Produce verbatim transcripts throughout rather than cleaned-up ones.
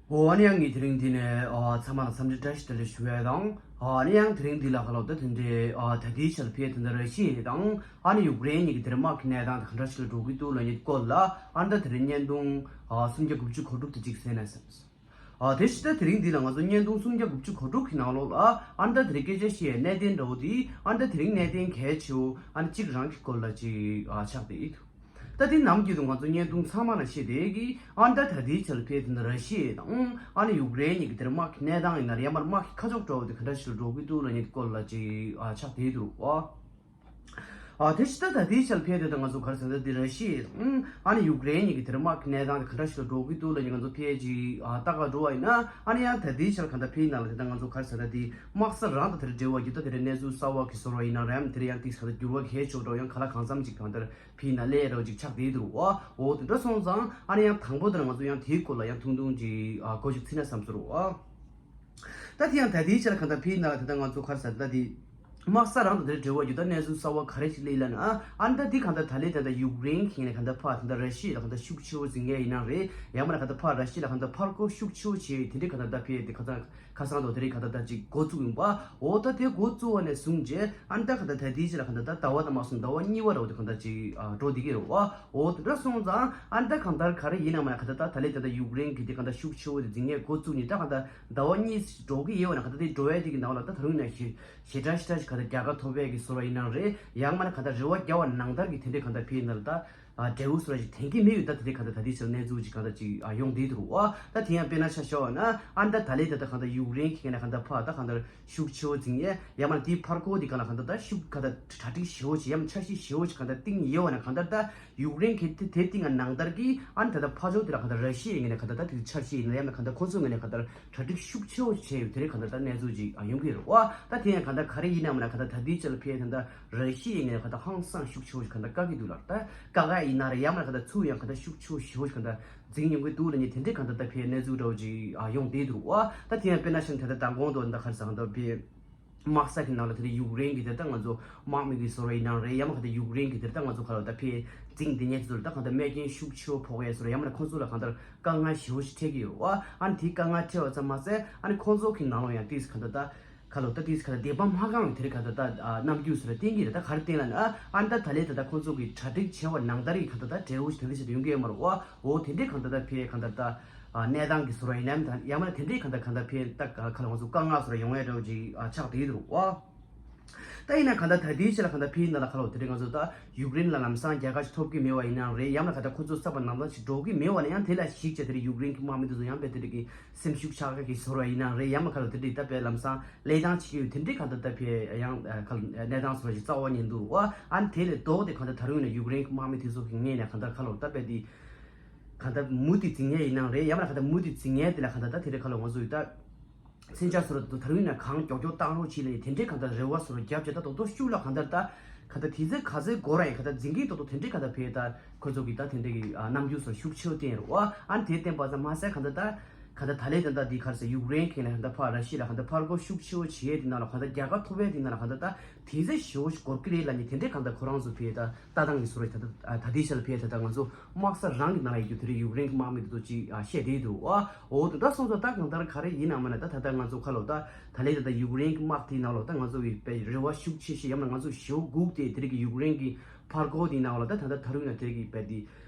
འོ་ཨ་ནི་ཡང་ངས་དེ་རིང་འདི་ནས་ཨ་ཚང་མ་ལ་འཚམས་འདྲི་བཀྲ་ཤིས་བདེ་ལེགས་ཞུ་ཡས་དང་། ཨ་ནི་ཡང་དེ་རིང་འདི་ལ་ཁ་ལོ་ད་དེ་འདྲའི་ཨ་ད་ལྟའི་ཆར་ཕེ་དེ་འདྲ་ར་ཤི་ཡ་དང་ཨ་ནི་ཡུཀ་རེན་གཉིས་ཀྱི་དེ་རིང་དམག་གི་གནས་སྟངས་དེ་ག་འདྲ་ཞིག་ལ་འགྲོ་གི་འདུག་ལབ་མཁན་སྐོར་ལ་ཨ་ནི་ད་དེ་རིང་བརྙན་ཐུང་ཨ་སུམ་བརྒྱ་དགུ་བཅུ་གོ་དྲུག་དེ་གཅིག་གསན་ན་བསམ། ཨ་དེ་ཕྱི་ད་དེ་རིང་འདི་ལ་ང་ཚོ་བརྙན་ཐུང་སུམ་བརྒྱ་དགུ་བཅུ་གོ་དྲུག་གི་ནང་ལོགས་ལ་ཨ་ནི་ད་དེ་རིང་སྐད་ཆ་བཤད་གནད་དོན་འདྲ་བོ་དེ་ཨ་ནི་ད་དེ་རིང་གནད་དོན་གལ་ཆེ་བོ་ཨ་ནི་གཅིག་རང་གི་སྐོར་ལ་གཅིག་ཨ་ཆགས་བསྡད་ཡོད། ད་དེ་ནམ་རྒྱུན་དུ་ང་ཚོ་བརྙན་ཐུང་ཚང་མ་ལ་བཤད་བསྡད་ཀྱི་ཨ་ནི་ད་ད་ལྟའི་ཆར་ཕེ་དེ་འདྲ་ར་ཤི་ཡ་དང་ཨ་ནི་ཡུཀ་རེན་གཉིས་ཀྱི་དེར་དམག་གི་གནས་སྟངས་ཡིན་ན་རེད། ཡང་མར་དམག་གི་ཁ་ཕྱོགས་འདྲ་བོ་དེ་ག་འདྲ་ཞིག་ལ་འགྲོ་གི་འདུག་ལབ་མཁན་སྐོར་ལ་ཅིག་ཨ་ཆགས་བསྡད་འདུག་ཨ། ཨ་དེ་ཕྱི་ད་ད་ལྟའི་ཆར་ཕེ་དེ་ད་ང་ཚོ་ག་རེ་ཟེར་ན་དེ་ར་ཤི་ཡ་དང་ཨ་ནི་ཡུཀ་རེན་གཉིས་ཀྱི་དེར་དམག་གི་གནས་སྟངས་དེ་ག་འདྲ་ཞིག་ལ་འགྲོ་གི་འདུག་ལབ་མཁན་ང་ཚོ་ཕེ་ཅིག་ཨ་ལྟ་ག་འགྲོ་བ་ཡིན་ན་ཨ་ནི་ཡང་ད་ལྟའི་ཆར་ག་འདྲ་ཕེ་ཡིན་ན་ལ་དེ་ད་ང་ཚོ་ག་རེ་ཟེར་ན་དེ་དམག་ས་རང་དང་དེར་འབྲེལ་བ་རྒྱུ་ད་དེ་ར་གནས་ཚུལ་གསར་བ་གི་བཟོ་འདྲ་ཡིན་ན་རེད། དེ་ར་ཡང་ཏིག་ས་ད་འགྱུར་བ་གལ་ཆེ་བོ་འདྲ་ཡང་ག་ལ་གང་འཚམ་ཅིག་གང་ལྟར་ཕི་ན་ལས་རོ་ཅིག་ཆགས་བསྡད་འདུག་ཨ། འོ་དེ་འདྲ་སོང་ཙང་ཨ་ནི་ཡང་དང་པོ་དེར་ང་ཚོ་ཡང་དེའི་སྐོར་ལ་ཡང་ཐུང་ཐུང་ཅིག་ཨ་གོ་ཞིག་ཚིག་ན་བསམ་ཚོར་ཨ། ད་དེ་ཡང་ད་དེའི་ཆར་གང་ལྟར་ཕི་ན་ལ་དེ་ལྟར་ང་ཚོ་ག་རེ་ཟེར་ད་དེ་དམག་ས་རང་དང་དེར་འབྲེལ་བ་ཡོད་ད་གནས་ཚུལ་གསར་བ་ག་རེ་ཞིག་སླེབས་ལ་ན་ཨ་ནི་ད་དེ་གང་ལྟར་ད་ལས་ད་ལྟ་ཡུཀ་རེན་གྱི་ནས་གང་ལྟར་ཕ་དེ་ལྟར་ར་ཤི་ཡ་ལ་གང་ལྟར་ཤུགས་ཆེ་བོ་འཛིང་ཡས་ཡིན་ན་རེད། ཡང་མ་ན་གང་ལྟར་ཕ་ར་ཤི་ཡ་ལ་གང་ལྟར་ཕར་རྒོལ་ཤུགས་ཆེ་བོ་བྱས་དེ་འདྲའི་གང་ལྟར་ད་ཕི་དེ་གང་ལྟར་ཁ་སང་དུ་དེ་རིང་ག་ད་ད་ཅིག་འགོ་བཙུགས་ཡིན་པ། འོ་ད་དེ་འགོ་བཙུགས་པ་ནས་བཟུང་རྗེས་ཨ་ནི་ད་ག་ད་ད་དེའི་ཕྱི་ལ་ག་ད་ད་ཟླ་བ་དང་མ་སོང་ཟླ་བ་གཉིས་པ་རེད་བ། དེ་ག་ད་ཅིག་ཨ་འགྲོ་བསྡད་ཀྱི་རེད་བ། འོ་དེ་འདྲ་སོང་ཙང་ཨ་ནི་ད་གང་ལྟར་ག་རེ་ཡིན་ན་མ་ན་ག་ད་ད་ད་ལས་ད་ད་ཡུཀ་རེན་གྱི་དེ་ག་ད་ཤུགས་ཆེ་བོ་དེ་འཛིང་ཡས་འགོ་བཙུགས་ནས་ད་ག་ད་ཟླ་བ་གཉིས་འགྲོ་གི་ཡོད་བ་ན་ག་ད་དེ་འགྲོ་ཡས་དེ་གི་ནང་ལ་ད་ད་རུང་ན་ཞེ་ཞེ་དྲག་ཞེ་དྲག་ཞིག་ག་ད་རྒྱལ་ཁ་ཐོབ་ཡས་ཀྱི་བཟོ་འདྲ་ཡིན་ན་རེད། ཡང་མ་ན་ག་ད་རེ་བ་རྒྱག་པ་ནང་ལྟར་གྱི་དེ་འདྲའི་ག་ད་ཕི་ན་ལ་ད། ཨ་འབྲས་བུ་སོགས་ཅིག་ཐོན་གྱི་མེད་ཡོད། ད་དེ་རིང་གང་ལྟར་ད་ལྟའི་ཆར་གནས་ཚུལ་ཅིག་གང་ལྟར་ཅིག་ཨ་ཡོང་བསྡད་འདུག་བ། ད་དེ་ཡང་དཔེར་ན་ཆ་བཞག་པ་ན་ཨ་ནི་ད་ད་ལྟའི་ད་ལྟ་གང་ལྟར་ཡུཀ་རེན་གྱི་ནས་གང་ལྟར་ཕར་ད་གང་ལྟར་ཤུགས་ཆེ་བོ་འཛིང་ཡས་ཡང་མ་དེའི་ཕར་རྒོལ་དེ་གང་ལ་གང་ལྟར་ད་ཤུགས་གང་ལྟར་གྲ་སྒྲིག་ཞེ་བོ་ཅིག་ཡང་འཆར་གཞི་ཞེ་བོ་ཅིག་གང་ལྟར་བཏིང་ཡོད་བ་ན་གང་ལྟར་ད་ཡུཀ་རེན་གྱི་དེ་དེ་བཏིང་བ་ནང་ལྟར་གྱི་ཨ་ནི་ད་ལྟ་ཕར་ཕྱོགས་དེ་ལ་གང་ལྟར་ར་ཤི་ཡའི་ངོས་ནས་གང་ལྟར་ད་དེ་འཆར་གཞི་ཡིན་ན་ཡང་ན་གང་ལྟར་ཁོང་ཚོའི་ངོས་ནས་གང་ལྟར་གྲ་སྒྲིག་ཤུགས་ཆེ་བོ་བྱས་ཡོད། དེ་རིང་གང་ལྟར་ད་གནས་ཚུལ་ཅིག་ཨ་ཡོང་གི་རེད་བ། ད་དེ་ཡང་གང་ལྟར་ག་རེ་ཡིན་ན་མ་ན་གང་ལྟར་ད་ལྟའི་ཆར་ལ་ཕེ་ད་ལྟ་ར་ཤི་ཡའི་ངོས་ནས་གང་ལྟར་ཧང་སང་ཤུགས་ཆེ་བོ་ཅིག་གང་ལྟར་བཀག་གི་འདུག་ལ། ད་བཀག་ག་ཡིན་ན་རེད། ཡང་མ་ན་གང་ལྟར་ཚུར་ཡང་གང་ལྟར་ཤུགས་ཆེ་བོ་ཞེ་བོ་ཅིག་གང་ལྟར་འཛིང་ཡོང་གི་འདུག་ལ་ནི་དེ་འདྲའི་གང་ལྟར་ད་ཕེ་གནས་ཚུལ་འདྲ་བོ་ཅིག་ཨ་ཡོང་བསྡད་འདུག་བ། ད་དེ་ཡང་དཔེར་ན་ཆ་ད་ལྟ་མདང་དགོང་དུ་ད་ག་རེ་ཟེར་གང་ལྟར་ཕེ་དམག་ས་གི་ནང་ལ་དེ་འདྲ་ཡུཀ་རེན་གྱི་དེ་ལྟ་ང་ཚོ་དམག་མི་གི་བཟོ་འདྲ་ཡིན་ན་རེད། ཡང་མ་གང་ལྟར་ཡུཀ་རེན་གྱི་དེ་ལྟ་ང་ཚོ་ག་ལ་ད་ཕེ་འཛིང་དེ་ཉེ་ཚོ་ལ་ད་གང་ལྟར་རྨས་སྐྱོན་ཤུགས་ཆེ་བོ་ཕོག་ཡས་བཟོ་འདྲ་ཡང་མ་ན་ཁོང་ཚོ་ལ་གང་ལྟར་དཀའ་ངལ་ཞེ་བོ་ཞིག་འཕྲད་ཀྱི་ཡོད་རེད་བ། ཨ་ནི་དེའི་དཀའ་ངལ་འཕྲད་པ་ཙམ་མ་ཟད་ཨ་ནི་ཁོང་ཚོ་གི་ནང་ལོགས་ཡང་ཏིས་གང་ལྟར་ད་ག་ལོ་ད་ཏིས་གང་ལྟར་སྡེ་པ་མ་གང་དེ་རིང་གང་ལྟར་ད་ཨ་རྣམ་འགྱུར་ཟེར་བ་བསྟན་གྱི་རེད། ད་ག་རེ་བསྟན་ལབ་ན་ཨ་ཨ་ནི་ད་ད་ལས་ད་ད་ཁོང་ཚོ་གི་གྲ་སྒྲིག་བྱས་པ་ནང་ལྟར་གྱི་གང་ལྟར་ད་འབྲས་བུ་ཞིག་དེ་འདྲ་ཞིག་ཡོང་གི་ཡོད་མ་རེད་བ། འོ་དེ་འདྲའི་གང་ལྟར་ད་ཕེ་གང་ལྟར་ད་ཨ་གནས་སྟངས་ཀྱི་བཟོ་འདྲ་ཡིན་ནམ་ད་ཡང་མ་ན་དེ་འདྲའི་གང་ལྟར་གང་ལྟར་ཕེ་ད་ག་ག་ལ་ང་ཚོ་དཀའ་ངལ་བཟོ་འདྲ་ཡོང་ཡས་འདྲ་བོ་ཅིག་ཨ་ཆགས་བསྡད་ཀྱི་འདུག་བ། ད་ཡིན་ན་གང་ལྟར་ད་ལྟའི་ཆ་ལ་གང་ལྟར་ཕི་ན་ལ་ག་ལོ་དེ་རིང་ང་ཚོ་ད་ཡུཀ་རེན་ལ་ལམ་སང་རྒྱལ་ཁ་ཞིག་ཐོབ་ཀྱི་མེད་པ་ཡིན་ན་རེད། ཡང་ན་གང་ལྟར་ཁོ་ཚོ་བསམ་པ་ནང་བཞིན་ཞིག་འགྲོ་གི་མེད་པ་ན་ཡང་དེ་ལ་གཞིགས་བྱས་དེ་རིང་ཡུཀ་རེན་གྱི་དམག་མི་དེ་ཚོ་ཡང་དཔེ་དེ་རིང་གི་སེམས་ཤུགས་ཆག་ཡག་གི་བཟོ་འདྲ་ཡིན་ན་རེད། ཡང་མ་ག་ལོ་དེ་རིང་ད་དཔེ་ལམ་སང་ལས་སྟངས་བྱེད་ཀྱི་ཡོད། དེ་འདྲའི་གང་ལྟར་ད་ཕེ་ཡང་ག་ལོ་གནས་སྟངས་བཟོ་འདྲ་ཞིག་རྩ་བ་ཉིད་འདུག་བ། ཨ་ནི་དེ་ལས་ལྡོག་སྟེ་གང་ལྟར་ད་རུང་ཡིན་ན་ཡུཀ་རེན་གྱི་དམག་མི་དེ་ཚོ་གི་ངོས་ནས་གང་ལྟར་ག་ལོ་ད་དཔེ་དེ་གང་ལྟར་མུ་མཐུད་འཛིང་ཡས་ཡིན་ན་རེད། ཡང་མ་གང་ལྟར་མུ་མཐུད་འཛིང་ཡས་དེ་ལ་གང་ལྟར་ད་དེ་རིང་ག་ལོ་ང་ཚོ་ཡོད་ད། མཚོན་ཆ་བཟོ་འདྲ་དེ་ཚོ་ད་རུང་ཡིན་ན་གང་མགྱོགས་མགྱོགས་བཏང་རོགས་བྱེད་ལབ་ཡས་དེ་འདྲའི་གང་ལྟར་རེ་བ་བཟོ་འདྲ་བརྒྱབ་བྱས་ད་རྡོག་རྡོག་ཤུགས་ལ་གང་ལྟར་ད་གང་ལྟར་དེ་ཚོས་ག་ཚོད་འགོར་ར་ཡིན་གང་ལྟར་འཛིང་གི་རྡོག་རྡོག་དེ་འདྲའི་གང་ལྟར་ཕེ་ད་ཁོ་ཚོ་གི་ད་དེ་འདྲའི་གི་ཨ་རྣམ་འགྱུར་བཟོ་འདྲ་ཤུགས་ཆེ་བོ་བསྟན་རེད་བ། ཨ་ནི་དེ་བསྟན་པ་ཙམ་མ་ཟད་གང་ལྟར་ད་གང་ལྟར་ད་ལས་ད་ལྟ་འདི་ག་རེ་ཟེར་ཡུཀ་རེན་གྱི་ནས་གང་ལྟར་ཕར་ར་ཤི་ཡ་ལ་གང་ལྟར་ཕར་རྒོལ་ཤུགས་ཆེ་བོ་བྱེད་ཡས་དེ་ནང་ལ་གང་ལྟར་རྒྱལ་ཁ་ཐོབ་ཡས་དེ་ནང་ལ་གང་ལྟར་ད་དེ་ཚོ་ཞེ་བོ་ཞིག་འགོར་གི་རེད་ལབ་ནས་དེ་འདྲའི་གང་ལྟར་ཁོ་རང་ཚོ་ཕེ་ད་ལྟ་སྟངས་ཀྱི་བཟོ་འདྲ་ད་ལྟ་ཨ་ད་ལྟའི་ཆར་ལ་ཕེ་ད་ལྟ་ང་ཚོ་དམག་ས་རང་གི་ནང་ལ་ཡོད་རྒྱུ་དེ་རིང་ཡུཀ་རེན་གྱི་དམག་མི་དེ་ཚོ་ཅིག་ཨ་བཤད་བསྡད་འདུག་བ། འོ་དེ་འདྲ་སོང་ཙང་ད་གང་ལྟར་ག་རེ་ཡིན་ནའང་མིན་ན་ད་ད་ལྟ་ང་ཚོ་ཁ་ལོ་ད་ད་ལས་ད་ལྟ་ཡུཀ་རེན་གྱི་དམག་དེའི་ནང་ལོགས་ད་ང་ཚོ་གི་དཔེ་རེ་བ་ཤུགས་ཆེ་ཤོས་ཡང་ན་ང་ཚོ་ཞེ་བོ་སྒུག་སྟེ་དེ་རིང་གི་ཡུཀ་རེན་གྱི་ཕར་རྒོལ་དེའི་ནང་ལོགས་ད་ད་ལྟ་ད་རུང་ཡང་དེ་རིང་གི་དཔེ་དེ་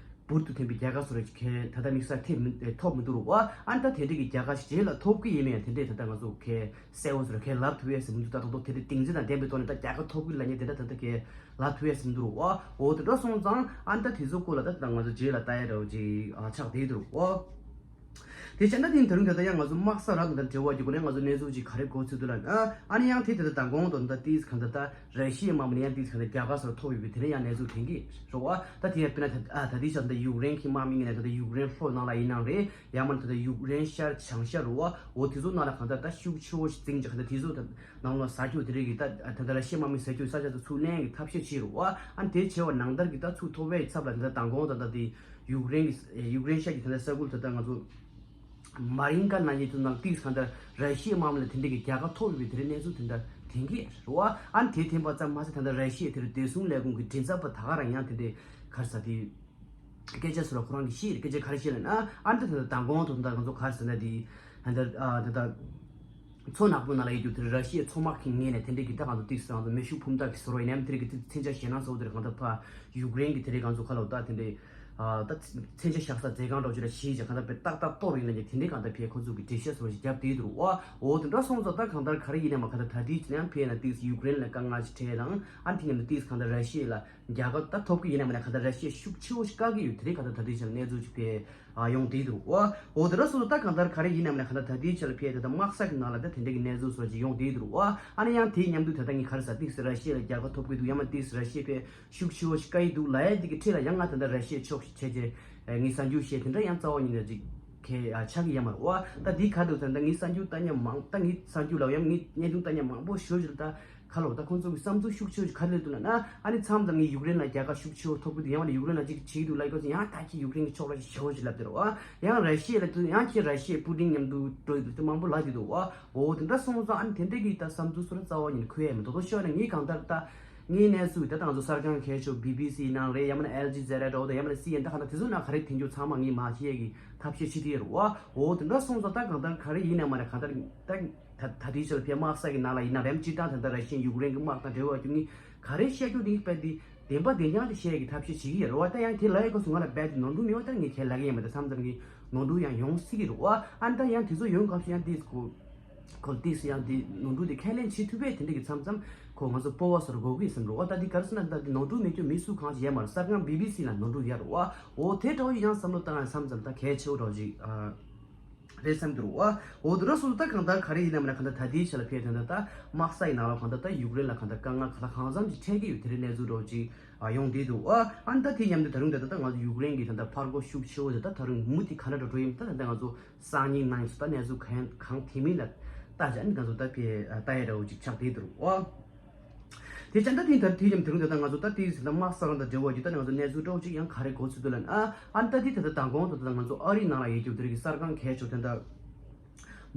འབུར་དུ་ཐོན་པའི་རྒྱལ་ཁ་བཟོ་འདྲ་ཅིག་གང་ད་ལྟ་དམིགས་བསལ་ཐེབས་མི་ཐོབ་མི་འདུག་རུང་བ། ཨ་ནི་ད་དེ་འདྲ་གི་རྒྱལ་ཁ་ཞིག་རྗེས་ལ་ཐོབ་ཀྱི་ཡིན་མིན་ཡང་དེ་འདྲས་ད་ལྟ་ང་ཚོ་གི་གསལ་བོ་བཟོ་འདྲ་གང་ལབ་ཐུབ་ཡས་ཟེར་མི་འདུག་ད་རྡོག་རྡོག་དེ་འདྲའི་གཏིང་འཛིན་དང་ལྡན་པའི་ཐོག་ནས་ད་རྒྱལ་ཁ་ཐོབ་ཀྱི་ལབ་མཁན་དེ་འདྲ་ད་ལྟ་གང་ལབ་ཐུབ་ཡས་ཟེར་མི་འདུག་རུང་བ། འོ་དེ་འདྲ་སོང་ཙང་ཨ་ནི་ད་དེ་ཚོ་སྐོར་ལ་ད་ད་ང་ཚོ་རྗེས་ལ་ལྟ་ཡས་འདྲ་བོ་ཅིག་ཨ་ཆགས་བསྡད་འདུག་རུང་བ། དེ་བྱས་ན་དེ་ད་རུང་ད་ལྟ་ཡང་ང་ཚོ་དམག་ས་རང་དང་ད་འབྲེལ་བ་རྒྱུ་གོ་ནས་ང་ཚོ་གནས་ཚུལ་ཅིག་ག་རེ་གོ་ཚུལ་འདུག་ལབ་ན། ཨ་ནི་ཡང་དེ་ད་ལྟ་མདང་དགོང་དང་ད་ཏིས་གང་ད་ད་ར་ཤི་ཡའི་དམག་མི་ནས་ཡང་ཏིས་གང་ད་རྒྱལ་ཁ་སོགས་ཐོབ་ཡོད་པའི་དེ་ནས་ཡང་གནས་ཚུལ་ཐོན་གྱི་རེད་བ། ད་དེ་ཡང་དཔེར་ན་ད་ཨ་ད་ལྟའི་ཆར་ད་ཡུཀ་རེན་གྱི་དམག་མི་ངོས་ནས་ད་ད་ཡུཀ་རེན་ལྷོ་ནང་ལ་ཡིན་ནའང་རེད། ཡང་མིན་ད་ད་ཡུཀ་རེན་ཤར་བྱང་ཤར་རུང་བ། འོ་དེ་ཚོ་ནང་ལ་གང་ད་ད་ཤུགས་ཆེ་བོ་ཞིག་འཛིང་རྒྱུ་གང་ད་དེ་ཚོ་ད་ནང་ལ་ཟ་རྒྱུ་དེ་རིགས་ཀྱི་ད་ད་ད་ར་ཤི་ཡའི་དམག་མི་ཟ་རྒྱུ་ས་ཆ་ཚོ་ཚུར་ལེན་གྱི་ཐབས་ཤེས་བྱེད་རུང་བ། ཨ་ནི་དེ་བྱས་པ་ནང་ལྟར་གྱི་ད་ཚུར་ཐོབ་པའི་ཚབ་ལ་ད་ད་མདང་དགོང་ད་ད་དེ་ཡུཀ་རེན་གྱི་ཡུཀ་རེན་ཤར་གྱི་ད་ད་ས་ཁུལ་ད་ད་ང་ཚོ། མ་རིན་ཀ་ན་ཡི་དུ་ནང་ཏིག་གང་ལྟར་ར་ཤི་ཡའི་དམག་མི་ལ་དེ་འདྲའི་གི་རྒྱལ་ཁ་ཐོབ་ཡོད་པའི་དེ་འདྲའི་གནས་ཚུལ་དེ་འདྲ་ཐོན་གྱི་རེད་བ། ཨ་ནི་དེ་ཐོན་པ་ཙམ་མ་ཟད་ད་ལྟ་ར་ཤི་ཡའི་དེར་བདེ་སྲུང་ལས་ཁུངས་ཀྱི་མགྲིན་ཚབ་པ་ད་ག་རང་ཡང་དེ་འདྲའི་ག་རེ་ཟེར་དེ་ སྐད་ཆ་ཟེར་བ་ཁོ་རང་གིས་བཤད་རེད། སྐད་ཆ་ག་རེ་བཤད་ལབ་ན། ཨ་ནི་ད་ད་མདང་དགོང་དུ་ད་ང་ཚོ་ག་རེ་ཟེར་ན་དེ། ད་ད་ད་ད་མཚོ་ནག་པོའི་ནང་ལ་ཡོད་རྒྱུ་དེ་ར་ཤི་ཡའི་མཚོ་དམག་གི་ངོས་ནས་དེ་འདྲས་ཀྱི་ད་ང་ཚོ་ཏིག་ཙམ་ང་ཚོ་མེ་ཤུགས་འཕུར་མདའ་གི་ཟེར་བ་ཡིན་ནའི་དེ་འདྲས་ཀྱི་མཚོན་ཆ་ཞེད་སྣང་ཚ་བོ་དེ་རེད། གང་ལྟར་ཕ་ཡུཀ་རེན་གྱི་དེ་འདྲས་ང་ཚོ་ག་ལབ་ད་དེ་འདྲས་ད་མཚོན་ཆ་བཞག་ས་མཛད་ཁང་འདྲ་བོ་ཅིག་ལ་བཞེས་བྱས་གང་ལྟར་པའི་ཏག་ཏག་གཏོར་ཡིན་ན་ནི་དེ་འདྲས་གང་ལྟར་ཕའི་ཁོ་ཚོ་གི་འགྲེལ་བཤད་ཟེར་བ་ཞིག་བརྒྱབ་བསྡད་འདུག་བ། འོ་དེ་འདྲ་སོང་ཙང་ད་གང་ལྟར་ག་རེ་ཡིན་ནའི་མ་གང་ལྟར་ད་ལྟའི་ཆ་ལ་ཡང་ཕའི་ན་ཏིག་ཙམ་ཡུཀ་རེན་ལ་དཀའ་ངལ་ཞིག་འཕྲད་དང་ཨ་ནི་དེ་ནས་ཏིག་ཙམ་གང་ལྟར་ར་ཤི་ཡ་ལ། རྒྱལ་ཁབ་ད་ཐོབ་གི་ཡིན་ན་མིན་ན་གང་ལྟར་ར་ཤི་ཡ་ཤུགས་ཆེ་བོ་ཞིག་བཀག་གི་ཡོད། དེ་རིང་གང་ལྟར་ད་ལྟའི་ཆར་གནས་ཚུལ་ཅིག་ཕེ་ཨ་ཡོང་བསྡད་འདུག་བ། འོ་དེ་འདྲ་སོང་ཙང་ད་གང་ལྟར་ག་རེ་ཡིན་ན་མིན་ན་གང་ལྟར་ད་ལྟའི་ཆར་ཕེ་ད་ལྟ་དམག་ས་གི་ནང་ལ་ད་དེ་འདྲ་གི་གནས་ཚུལ་སོགས་ཅིག་ཡོང་བསྡད་འདུག་བ། ཨ་ནི་ཡང་དེའི་མཉམ་དུ་ད་ལྟ་ངས་ག་རེ་ཟ་ཏིག་ཙམ་ར་ཤི་ཡ་ལ་རྒྱལ་ཁ་ཐོབ་གི་འདུག་ཡང་མིན་ཏིག་ཙམ་ར་ཤི་ཡ་ཕེ་ཤུགས་ཆེ་བོ་ཞིག་བཀག་གི་འདུག་ལབ་ཡ་འདི་གི་འཕྲིན་ལ་ཡང་ང་ད་ལྟ་ར་ཤི་ཡའི་ཕྱོགས་ཤིག་བྱས་རྗེས་ངས་གསར་འགྱུར་བཤད་དེ་འདྲ་ཡང་རྩ་བ་ཉིད་ནས་ཅིག་གལ་ཆགས་ཀྱི་ཡོད་མ་རེད་བ། ད་འདི་ག་འདུག་ད་ལྟ་ངས་གསར་འགྱུར་ལྟ་མཁན་མང་ད་ངས་གསར་འགྱུར་ལབ་ཡང་ངས་བརྙན་ཐུང་ལྟ་མཁན་མང་པོ་ཞེ་པོ་ཅིག་ལ་ད། ཁ་ལོ་ད་ཁོང་ཚོ་གི་བསམ་ཚུལ་ཤུགས་ཆེ་ཆེ་ག་རེ་སླེབས་འདུག་ལབ་ན། ཨ་ནི་མཚམས་མཚམས་ངས་ཡུཀ་རེན་ལ་རྒྱལ་ཁ་ཤུགས་ཆེ་བོ་ཐོབ་གི་འདུག་ཡང་མིན་ན་ཡུཀ་རེན་ལ་ཅིག་བྱེད་ཀྱི་འདུག་ལབ་ཀྱི་ཡང་ད་ཁྱེད་ཡུཀ་རེན་གི་ཕྱོགས་ལ་ཞེ་པོ་ཅིག་ལབ་དེ་རེད་བ། ཡང་ར་ཤི་ཡ་ལ་དུ་ཡང་ཁྱེད་ར་ཤི་ཡའི་པུ་ཏིན་མཉམ་དུ་འགྲོ་ཡི་འདུག་དེ་མང་པོ་ལབ་དེ་འདུག་བ། འོ་དེ་འདྲ་སོང་ཙང་ཨ་ནི་དེ་འདྲ་གི་ད་བསམ་ཚུལ་སོ་ར་རྩ་བ་ཉིད་ནས་འཁོད་ཡ་མི་འདུག་དོ་ཤོར་ན་ངས་གང་ལྟར་ད་ངའི་གནས་ཚུལ་ད་ད་ང་ཚོ་གསར་ཁང་གལ་ཆེ་བོ་བི་བི་སི་ནང་རེད། ཡང་མིན་ན་ཨལ་ཇི་ཛེ་ར་འདྲ་བོ་དང་ཡང་མིན་ན་སི་ཨེན་ད་གང་ལྟར་དེ་ཚོ་ནང་ག་རེ་དེ་འཇོག་ཚང་མ་ངས་མ་བཤད་ཡ་གི་ཐབས་ཤེས་བྱེད་དེ་ཡོད་རེད་བ། འོ་དེ་འདྲ་སོང་ཙང་ད་གང་ལྟར་ག་རེ་ཡིན་ན་མ་རེད་གང་ལྟར་ད། ད་ད་ལྟའི་ཆར་ཕའི་དམག་ས་གི་ནང་ལ་ཡིན་ན་རེམ་སྤྱིར་བཏང་ད་ལྟ་ར་ཤི་ཡ་ཡུཀ་རེན་གྱི་དམག་དང་འབྲེལ་བ་བརྒྱུད་ནས་ག་རེ་བཤད་རྒྱུ་འདི་རྦད་དེ་བདེན་པ་བདེན་རྐྱང་དེ་བཤད་ཡ་གི་ཐབས་ཤེས་བྱེད་ཀྱི་ཡོད་རེད་བ། ད་ཡང་དེ་ལ་ཡི་གོ་སོང་ང་ལ་རྦད་དེ་ནོར་འཁྲུལ་མེད་པ་ད་ངས་ཁས་ལེན་གྱི་ཡོད་མ་རེད། མཚམས་མཚམས་ཀྱི་ནོར་འཁྲུལ་ཡང་ཡོང་སྲིད་ཀྱི་རེད་བ། ཨ་ནི་ད་ཡང་དེ་ཚོ་ཡོང་སྐབས་སུ་ཡང་དེ་ཁོ་ཁོ་དེ་སུ་ཡང་དེ་ནོར་འཁྲུལ་དེ་ཁས་ལེན་བྱེད་ཐུབ་པས་དེ་འདྲ་གི་མཚམས་མཚམས་ཁོ་ང་ཚོ་སྤོབས་པ་སོར་དགོས་ཀྱི་བསམ་རེད་བ། ད་དེ་ག་རེ་ཟེར་ན་ད་དེ་ནོར་འཁྲུལ་མེད་རྒྱུ་མི་སུ་གང་ཞིག་ཡོད་མ་རེད། གསར་ཁང་བི་བི་སི་ལ་ནོར་འཁྲུལ་ཡོད་རེད་བ། འོ་དེ་འདྲ་བོ་ཡང་བསམ་བློ་བཏང་ཡ་མཚམས་མཚམས་ད་གལ་ཆེ་བོ་འདྲ་བོ་ཅིག་ཨ། རེད་བསམ་གྱི་འདུག་བ། འོ་དེ་འདྲ་སོང་ཙང་ད་གང་ལྟར་ག་རེ་ཡིན་ནམ་ན་གང་ལྟར་ད་ལྟའི་ཆ་ལ་ཕེབས་དོན་ད་ད་དམག་ས་ཡི་ནང་ལ་གང་ལྟར་ད་ཡུཀ་རེན་ལ་གང་ལྟར་དཀའ་ངལ་ག་ལ་གང་འཚམ་ཞིག་འཕྲད་ཀྱི་ཡོད་དེ་རིང་གནས་ཚུལ་འདྲ་བོ་ཅིག་ཨ་ཡོང་བསྡད་འདུག་བ། ཨ་ནི་ད་དེ་མཉམ་དུ་ད་རུང་ད་ད་ད་ང་ཚོ་ཡུཀ་རེན་གྱི་ད་ད་ཕར་རྒོལ་ཤུགས་ཆེ་བོ་དེ་ད་ད་རུང་མུ་མཐུད་ག་འདྲ་འགྲོ་འགྲོ་ཡིན་ད་ད་ད་ང་ཚོ་སང་ཉིན་གནངས་ཚེ་ད་གནས་ཚུལ་གང་གང་ཐེ་མིན་ལ་ལྟ་བྱ་ཨ་ནི་ང་ཚོ་ད་ཕེ་ལྟ་ཡ་འདྲ་བོ་ཅིག་ཆགས་བསྡད་འདུག་བ། དེ་ཅན་ད་དེ་ལྟར་དུས་ཡམ་དེ་རིང་ད་ལྟ་ང་ཚོ་ད་དེའི་ཟིན་ད་དམག་ས་རང་དང་འབྲེལ་བ་ཡོད་ད་ང་ཚོ་གནས་ཚུལ་འདྲ་བོ་ཅིག་ཡང་ག་རེ་གོ་ཚུལ་འདུག་ལབ་ན། ཨ་ཨ་ད་དེ་ད་ལྟ་དང་གོང་དུ་ད་ང་ཚོ་ཨ་རིའི་ནང་ལ་ཡོད་རྒྱུ་དེ་རིང་གི་གསར་ཁང་གལ་ཆེ་དོན་དག་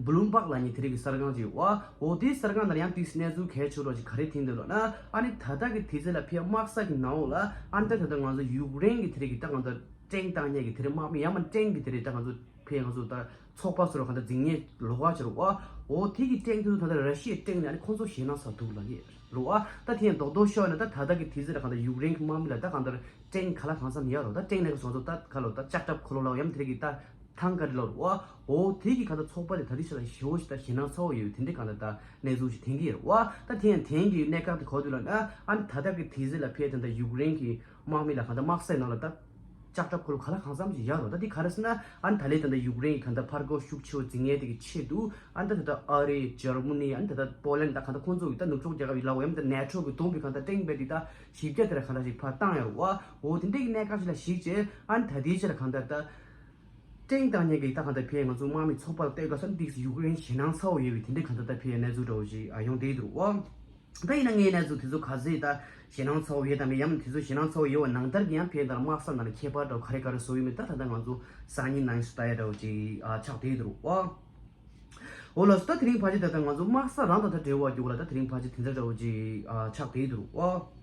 བུ་ལུམ་པག་ལ་ཉེ་དེ་རིང་གི་གསར་ཁང་ཅིག་ཡོད་བ། འོ་དེའི་གསར་ཁང་ནང་ཡང་དེའི་གནས་ཚུལ་གལ་ཆེ་འདྲ་ཅིག་ག་རེ་ཐིང་འདུག་ལབ་ན། ཨ་ནི་ད་ལྟ་གི་དུས་ཚོད་ལ་ཕེ་དམག་ས་གི་ནང་ལ་ཨ་ནི་ད་ད་ལྟ་ང་ཚོ་ཡུཀ་རེན་གི་དེ་རིང་གི་ད་ང་ཚོ་ཀྲེང་བཏང་མཁན་གི་དེ་རིང་དམག་མི་ཡང་མ་ཀྲེང་གི་དེ་རིང་ད་ང་ཚོ་ཕེ་ང་ཚོ་ད་ཚོགས་པ་སོ་ར་ག་འདྲ་འཛིང་ཉེ་ལོག་ག་ཅིག་རེད་བ། འོ་དེ་གི་ཀྲེང་དེ་ཚོ་ད་ལྟ་ར་ཤི་ཡའི་ཀྲེང་ནས་ཨ་ནི་ཁོང་ཚོ་ཞེད་སྣང་ཚ་འདུག་ལབ་ཀྱི་རེད་བ། ད་དེ་ཡང་རྡོག་རྡོག་ཤོད་ན་ད་ད་ལྟ་གི་དུས་ཚོད་ལ་ག་འདྲ་ཡུཀ་རེན་གི་དམག་མི་ལ་ད་ག་འདྲ་ཀྲེང་ག་ལ་གང་འཚམ་ཡོད་རེད། ད་ཀྲེང་ནས་ག་སོང་ཚོ་ད་ག་ལོ་ད་ལྕགས་ཁྲབ་འཁོར་ལོ་ལ་ཡང་དེ་གི་ད་ཐང་ག་རེ་ལོ་རེད་བ། འོ་དེ་གི་ག་འདྲ་ཚོགས་པ་དེ་ད་དུས་ཚོད་ལ་ཞེ་པོ་ཞིག་ད་ཞེད་སྣང་ཚ་བོ་ཡོད་དེ་འདྲ་ག་འདྲ་ད་གནས་ཚུལ་ཞིག་ཐོན་གྱི་རེད་བ། ད་དེ་ཡང་ཐོན་གྱི་གནད་འགག་དེ་ག་འདྲ་ལབ་ན་ཨ་ནི་ད་ལྟ་གི་དུས་ཚོད་ལ་ཕེ་ད་ད་ཡུཀ་རེན་གི་དམག་མི་ལ་ག་འདྲ་དམག་སའི་ནང་ལ་ད་ལྕགས་ཁྲབ་འཁོར་ལོ་ག་ལ་གང་འཚམ་ཞིག་ཡོད་རེད། ད་དེ་ག་རེ་ཟེར་ན་ཨ་ནི་ད་ལས་ད་ལྟ་ཡུཀ་རེན་གྱི་ག་འདྲ་ཕར་རྒོལ་ཤུགས་ཆེ་བོ་འཛིང་ཡས་དེ་གི་ཆེད་དུ་ཨ་ནི་ད་ད་ལྟ་ཨ་རི་ཇར་མ་ནི་ཨ་ནི་ད་ལྟ་པོ་ལན་ད་ག་འདྲ་ཁོང་ཚོ་གི་ད་ནུབ་ཕྱོགས་རྒྱལ་ཁབ་ཡིན་ལབ་འོ་ཡང་ད་ནེ་ཊོ་གི་བསྡོམས་པའི་ག་འདྲ་ཀྲེང་བས་དེ་ད་བཞི་བརྒྱ་དེ་ལ་ག་འདྲ་ཞིག་ཕར་བཏང་ཡོད་རེད་བ། འོ་དེ་འདྲ་གི་གནད་འགག་ཞིག་ལ་གཞིགས་བྱས་ཨ་ནི་ད་ལྟའི་ཆ་ལ་ག་འདྲ་ད། ཀྲེང་བཏང་མཁན་གྱི་ད་གང་ལྟར་ཕེ་ང་ཚོ་དམག་མི་ཚོགས་པ་ལ་ལྟོས་དགོས་ས་འདི་ཡུཀ་རེན་ཞེད་སྣང་ཚ་བོ་ཡོད་པའི་དེ་འདྲའི་གང་ལྟར་ད་ཕེ་གནས་ཚུལ་འདྲ་བོ་ཞིག་ཨ་ཡོང་བསྡད་འདུག་བ། ད་ཡིན་ན་ངའི་གནས་ཚུལ་དེ་ཚོ་ག་ཚོད་ད་ཞེད་སྣང་ཚ་བོ་ཡོད་དམ་མེད་ཡང་དེ་ཚོ་ཞེད་སྣང་ཚ་བོ་ཡོད་པ་ནང་ལྟར་གྱི་ཡང་ཕེ་ད་དམག་ས་ནང་ལ་ཁྱད་པར་འདྲ་བོ་ག་རེ་ག་རེ་བཟོ་ཡོད་མེད་ད་ད་ལྟ་ང་ཚོ་སང་ཉིན་གནངས་ཉིན་སུ་ལྟ་ཡ་འདྲ་བོ་ཅིག་ཨ་ཆགས་བསྡད་འདུག་བ། འོ་ལགས་སོ། ད་དེ་རིང་ཕལ་ཆེར་ད་ལྟ་ང་ཚོ་དམག་ས་རང་དང་ད་འབྲེལ་བ་རྒྱུག་ལ་ད་དེ་རིང་ཕལ་ཆེར་དེ་འདྲ་འདྲ་བོ་ཅིག་ཨ་ཆགས་བསྡད་འདུག་བ།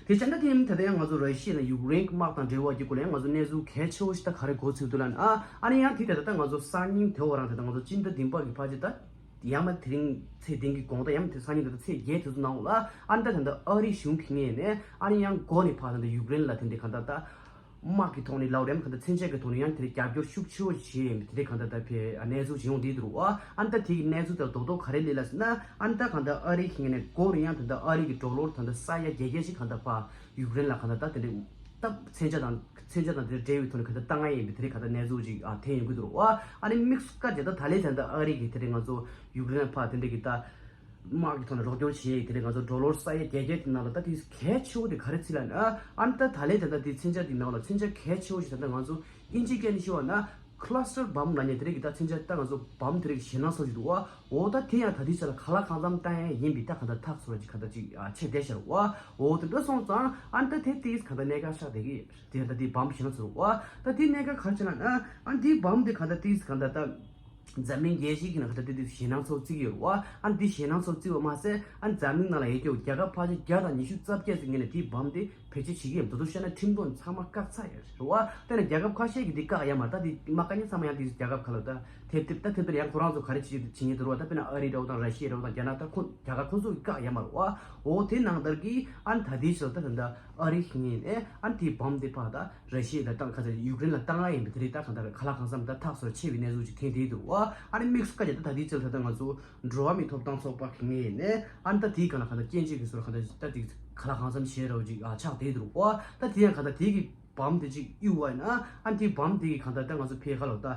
དེ་བྱས་ན་དེ་ཡིན་ད་ལྟ་ཡང་ང་ཚོ་ར་ཤི་ཡ་ནས་ཡུཀ་རེན་གྱི་དམག་དང་འབྲེལ་བ་རྒྱུད་སྐོར་ལ་ཡང་ང་ཚོ་གནས་ཚུལ་གལ་ཆེ་བོ་ཞིག་ད་ག་རེ་གོ་ཚུལ་འདུག་ལབ་ན། ཨ་ཨ་ནི་ཡང་དེ་ད་ལྟ་ང་ཚོ་སང་ཉིན་དེ་འོ་རང་ད་ལྟ་ང་ཚོ་སྤྱི་ཟླ་བདུན་པ་གི་ཕལ་ཆེར་ད་ཡང་མ་དེ་རིང་ཚེས་བདུན་གི་དགོང་དག་ཡང་མ་དེ་སང་ཉིན་ད་ལྟ་ཚེས་བརྒྱད་དེ་ཚོ་ནང་ལ་ཨ་ནི་ད་ད་ལྟ་ཨ་རིའི་གཞུང་གི་ངོས་ནས་ཨ་ནི་ཡང་འགོ་ནས་ཕར་ད་ལྟ་ཡུཀ་རེན་ལ་དེ་འདྲའི་གང་ལྟར་ད། དམག་གི་ཐོག་ནས་ལབ་རེད་མ་གང་ལྟར་མཚོན་ཆ་གི་ཐོག་ནས་ཡང་དེ་རྒྱབ་སྐྱོར་ཤུགས་ཆེ་བོ་བྱས་ཡིན་པ་དེ་འདྲའི་གང་ལྟར་ད་ཕེ་གནས་ཚུལ་ཞིག་ཡོང་བསྡད་འདུག་བ། ཨ་ནི་ད་དེ་གི་གནས་ཚུལ་དེ་རྡོག་རྡོག་ག་རེ་སླེབས་ལབ་ཟེར་ན་ཨ་ནི་ད་གང་ལྟར་ཨ་རི་གི་ངོས་ནས་འགོ་རུ་ཡང་ད་ལྟ་ཨ་རི་གི་ཌོ་ལར་ད་ལྟ་ས་ཡ་བརྒྱད་བརྒྱ་ཞིག་གང་ལྟར་ཕར་ཡུཀ་རེན་ལ་གང་ལྟར་ད་དེ་འདྲའི་ད་མཚོན་ཆ་དང་མཚོན་ཆ་དང་དེ་འདྲའི་འབྲེལ་བའི་ཐོག་ནས་གང་ལྟར་བཏང་ཡ་ཡིན་པ་དེ་འདྲའི་གང་ལྟར་གནས་ཚུལ་ཞིག་ཨ་ཐོན་ཡོང་གི་འདུག་བ། ཨ་ནི་དམིགས་སུ་བཀར་བྱས་ད་ད་ལས་ད་ལྟ་ཨ་རི་གི་དེ་འདྲའི་ང་ཚོ་ཡུཀ་རེན་ལ་ཕར་དེ་འདྲའི་གི་ད། དམག་གི་ཐོག་ནས་རོགས་སྐྱོར་བྱས་དེ་ནས་ང་ཚོ་ཌོ་ལར་ས་ཡ་བརྒྱད་བརྒྱ་དེ་ནང་ལ་ད་དེ་གལ་ཆེ་བོ་དེ་ག་རེ་རྩིས་ལབ་ན་ཨ་ནི་ད་ད་ལས་ད་ལྟ་དེ་མཚོན་ཆ་དེ་ནང་ལ་མཚོན་ཆ་གལ་ཆེ་བོ་ཞིག་ད་ལྟ་ང་ཚོ་ཨིན་ཇི་སྐད་ནས་ཞུ་བ་ན་ཁ་ལ་སི་ཊར་བམ་ལབ་ནས་དེ་རིགས་ཀྱི་ད་མཚོན་ཆ་ད་ང་ཚོ་བམ་དེ་རིགས་ཞེད་སྣང་ཚ་ཞིག་འདུག་བ། འོ་ད་དེ་ཡང་ད་དེ་ཆ་ལ་ག་ལ་གང་འཚམ་བཏང་ཡ་ཡིན་པའི་ད་གང་ལྟར་ཐག་ཚོད་ཅིག་གང་ལྟར་ཅིག་ཨ་ཆད་བསྡད་ཤར་བ། འོ་དེ་འདྲ་སོང་ཙང་ཨ་ནི་ད་དེ་དེ་གང་ལྟར་གནད་འགག་ཆགས་བསྡད་ཀྱི་དེ་ད་དེ་བམ་ཞེད་སྣང་ཚ་བ། ད་དེ་གནད་འགག་ག་རེ་ཆགས་ན་ཨ་ཨ་ནི་དེ་བམ་དེ་གང་ལྟར་དེ་གང་ལྟར་ད། འཛམ་གླིང་རྒྱལ་སྤྱིའི་ནང་ཁ་ད་དེ་དུས་ཞེད་སྣང་ཚོགས་བརྩི་གི་ཡོད་རེད་བ། ཨ་ནི་དེ་ཞེད་སྣང་ཚོགས་བརྩི་བ་མ་ཟད་ཨ་ནི་འཛམ་གླིང་ནང་ལ་ཡོད་རྒྱུ་རྒྱལ་ཁབ་ཕལ་ཆེར་བརྒྱ་དང་ཉི་ཤུ་རྩ་བརྒྱད་ཙམ་ངོས་ནས་དེའི་བམ་དེ་ བེད་སྤྱོད་བྱེད་ཀྱི་ཡོད་མ་རེད། དོ་དོ་བཤད་ན་ཁྲིམས་དོན་ཚང་མ་བཀག་ཚར་ཡོད་རེད་བ། དེ་ནས་རྒྱལ་ཁབ་ཁ་ཤས་ཀྱིས་འདི་བཀག་ཡ་མ་རེད། ད་འདི་དམག་བཀའ་རྙིང་ཚང་མ་ཡང་འདི་རྒྱལ་ཁབ་ཁག་ལ་ད་ཐེབས་ཐེབས་ད་ཐེབས་ཐེབས་ཡང་ཁོ་རང་ཚོ་ག་རེ་བྱེད་ཀྱི་འདུག་བྱེད་ཀྱི་འདུག་རེད་བ། ད་དཔེར་ན་ཨ་རི་འདྲ་བོ་དང་ར་ཤི་ཡ་འདྲ་བོ་དང་རྒྱ་ནག་ད་ཁོ་རྒྱ་གར་ཁོ་ཚོ་གིས་བཀག་ཡ་མ་རེད་བ། འོ་དེ་ནང་ལྟར་གྱི་ཨ་ནི་ད་ལྟའི་ཆར་ད་ད་ལྟ་ཨ་རི་ཁེ་ངན་ཨེ་ཨ་ནི་དེའི་བམ་དེ་ཕར་ད་ར་ཤི་ཡ་ལ་བཏང་ཁ་ཚ་ཡུཀ་རེན་ལ་བཏང་ཡ་ཡིན་པ་དེ་རེད། ད་གང་ལྟར་ཁ་ལག་གང་འཚམ་ད་ཐག་སོར་ཆད་པའི་གནས་ཚུལ་ཅིག་ཐོན་བསྡད་འདུག་བ། ཨ་ནི་དམིགས་སུ་བཀར་བྱས་ད་ད་ལྟའི་ཆར་ད་ལྟ་ང་ཚོ་འགྲོ་བ་མིའི་ཐོབ་ཐང་ཚོགས་པ་ཁེ་ངན་ཨེ་ཨ་ནི་ད་དེའི་སྒང་ལ་གང་ལྟར་སྐྱོན་བརྗོད་ཀྱི་སོར་གང་ལྟར་ད་དེ་ཁ་ལག་གང་འཚམ་བྱས་འདྲ་བོ་ཅིག་ཨ་ཆགས་བསྡད་འདུག་བ། ད་དེ་ཡང་གང་ལྟར་དེ་གི་བམ་དེ་ཅིག་གཡུག་པ་ཡིན་ན་ཨ་ནི་དེའི་བམ་དེ་གི་གང་ལྟར་ད་ང་ཚོ་ཕའི་ཁ་ལོ་ད་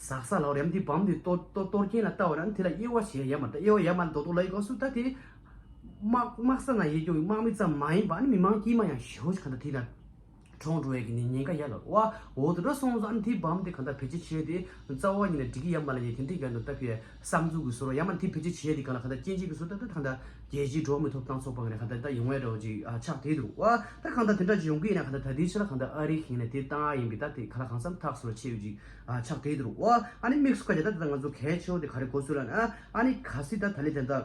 ཟག་ས་ལའོ་རེམ་དེའི་བམ་དེ་གཏོར་གཏོར་གཏོར་སྐྱོན་ལ་ལྟ་བ་ན་དེ་ལ་དབྱེ་བ་ཕྱེ་ཡ་མ་རེད། ད་དབྱེ་བ་ཡ་མ་རེད། རྡོག་རྡོག་ལ་ཡི་གོ་སུ་ད་དེ་དམག་དམག་ས་ན་ཡེ་སྐྱོ་བའི་དམག་མི་ཙམ་མ་ཡིན་པ་ཨ་ནི་མི་མང་དཀྱུས་མ་ཡང་ཞེ་པོ་ཅིག་གང་ལྟར་དེ་ལ་གྲོངས་འགྲོ་ཡ་གི་ནི་ཉེན་ཁ་ཡ་ལ་བ། འོ་དེ་འདྲ་སོང་ཙང་ཨ་ནི་དེའི་བམ་དེ་གང་ལྟར་བེད་སྤྱོད་བྱས་ཏེ་རྩ་བ་ཉིད་ནས་འགྲིག་གི་ཡ་མ་ལ་ཡི་དེ་འདྲའི་ག་ནོ་ད་ཕའི་བསམ་ཚུལ་གི་སོར་ཡ་མ་ནི་དེ་བེད་སྤྱོད་བྱས་ཏེ་གང་ལ་གང་ལྟར་སྐྱོན་བརྗོད་ཀྱི་སོར་ད་ད་གང་ལྟར་རྒྱལ་སྤྱིའི་འགྲོ་བ་མིའི་ཐོབ་ཐང་ཚོགས་པ་ངོས་ནས་གང་ལྟར་ད་ཡོང་ཡ་འདྲ་བོ་ཅིག་ཨ་ཆགས་བསྡད་འདུག་བ། ད་གང་ལྟར་དེ་འདྲ་ཅིག་ཡོང་གི་ཡིན་ན་གང་ལྟར་ད་ལྟའི་ཆར་གང་ལྟར་ཨ་རིའི་ཁེ་ངན་ནས་དེ་བཏང་ཡ་ཡིན་པའི་ད་དེ་ག་ལ་གང་འཚམ་ཐག་སོར་ཆད་ཡོད་ཅིག་ཨ་ཆགས་བསྡད་འདུག་བ། ཨ་ནི་དམིགས་སུ་བཀར་བྱས་ད་ད་ང་ཚོ་གལ་ཆེ་བོ་དེ་ག་རེ་གོ་སོང་ལབ་ན་ཨ་ནི་གལ་སྲིད་ད་ད་ལྟའི་དེ་འདྲ་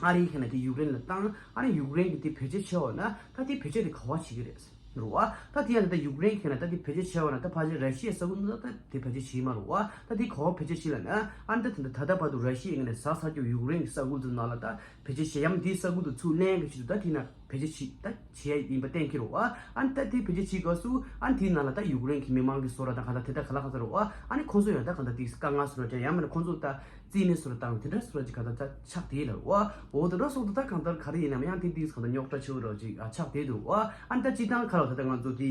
ཨ་རིའི་ཁེ་ངན་དེ་ཡུཀ་རེན་ལ་བཏང་ཨ་ནི་ཡུཀ་རེན་གྱིས་དེ་བེད་སྤྱོད་བྱས་པ་ན་ད་དེ་བེད་སྤྱོད་དེ་ག་བ་བྱེད་ཀྱི་རེད་རུ་བ། ད་དེ་ཡང་ད་ལྟ་ཡུཀ་རེན་ཁེ་ངན་ད་དེ་བེད་སྤྱོད་བྱས་པ་ན་ད་ཕལ་ཆེར་ར་ཤི་ཡའི་ས་ཁུལ་ནང་ད་དེ་བེད་སྤྱོད་བྱེད་མ་རུ་བ། ད་དེ་ག་བ་བེད་སྤྱོད་བྱེད་ལབ་ན་ཨ་ནི་ད་དེ་འདྲ་ད་ལྟ་བར་དུ་ར་ཤི་ཡའི་ངོས་ནས་ཟ་ས་རྒྱུ་ཡུཀ་རེན་གྱི་ས་ཁུལ་དུ་ནང་ལ་ད་བེད་སྤྱོད་བྱེད་ཡམ་དེའི་ས་ཁུལ་དུ་ཚུར་ལེན་གྱི་ཆེད་དུ་ད་དེ་ན་བེད་སྤྱོད་བྱེད་ད་བྱེད་ཡ་ཡིན་པ་གཏན་འཁེལ་རུ་བ། ཨ་ནི་ད་དེ་བེད་སྤྱོད་བྱེད་སྐབས་སུ་ཨ་ནི་དེའི་ནང་ལ་ད་ཡུཀ་རེན་གྱི་མི་མང་གི་སོ་ར་དང་གང་ལྟར་དེ་ད་ག་ལ་གང་ལྟར་རུ་བ། ཨ་ནི་ཁོང་ཚོ་ཡང་ད་གང་ལྟར་དེ་དཀའ་ངལ་སོ་ར་ཅན་ཡང་མིན་ན་ཁོང་ཚོ་ད། རྩིས་མེད་སོར་བཏང་དེ་འདྲ་སོར་ཅིག་ག་ད་ད་ཆགས་དེ་ལ་བ། འོ་དེ་འདྲ་སོང་དུ་ད་གང་ལྟར་ག་རེ་ཡིན་ནམ་ཡང་དེ་དེ་གང་ལྟར་རྙོག་དྲ་ཆེ་བོ་རོ་ཅིག་ཨ་ཆགས་དེ་འདུག་བ། ཨ་ནི་ད་སྤྱི་བཏང་ཁ་ལོ་ད་ད་ང་ཚོ་དེ་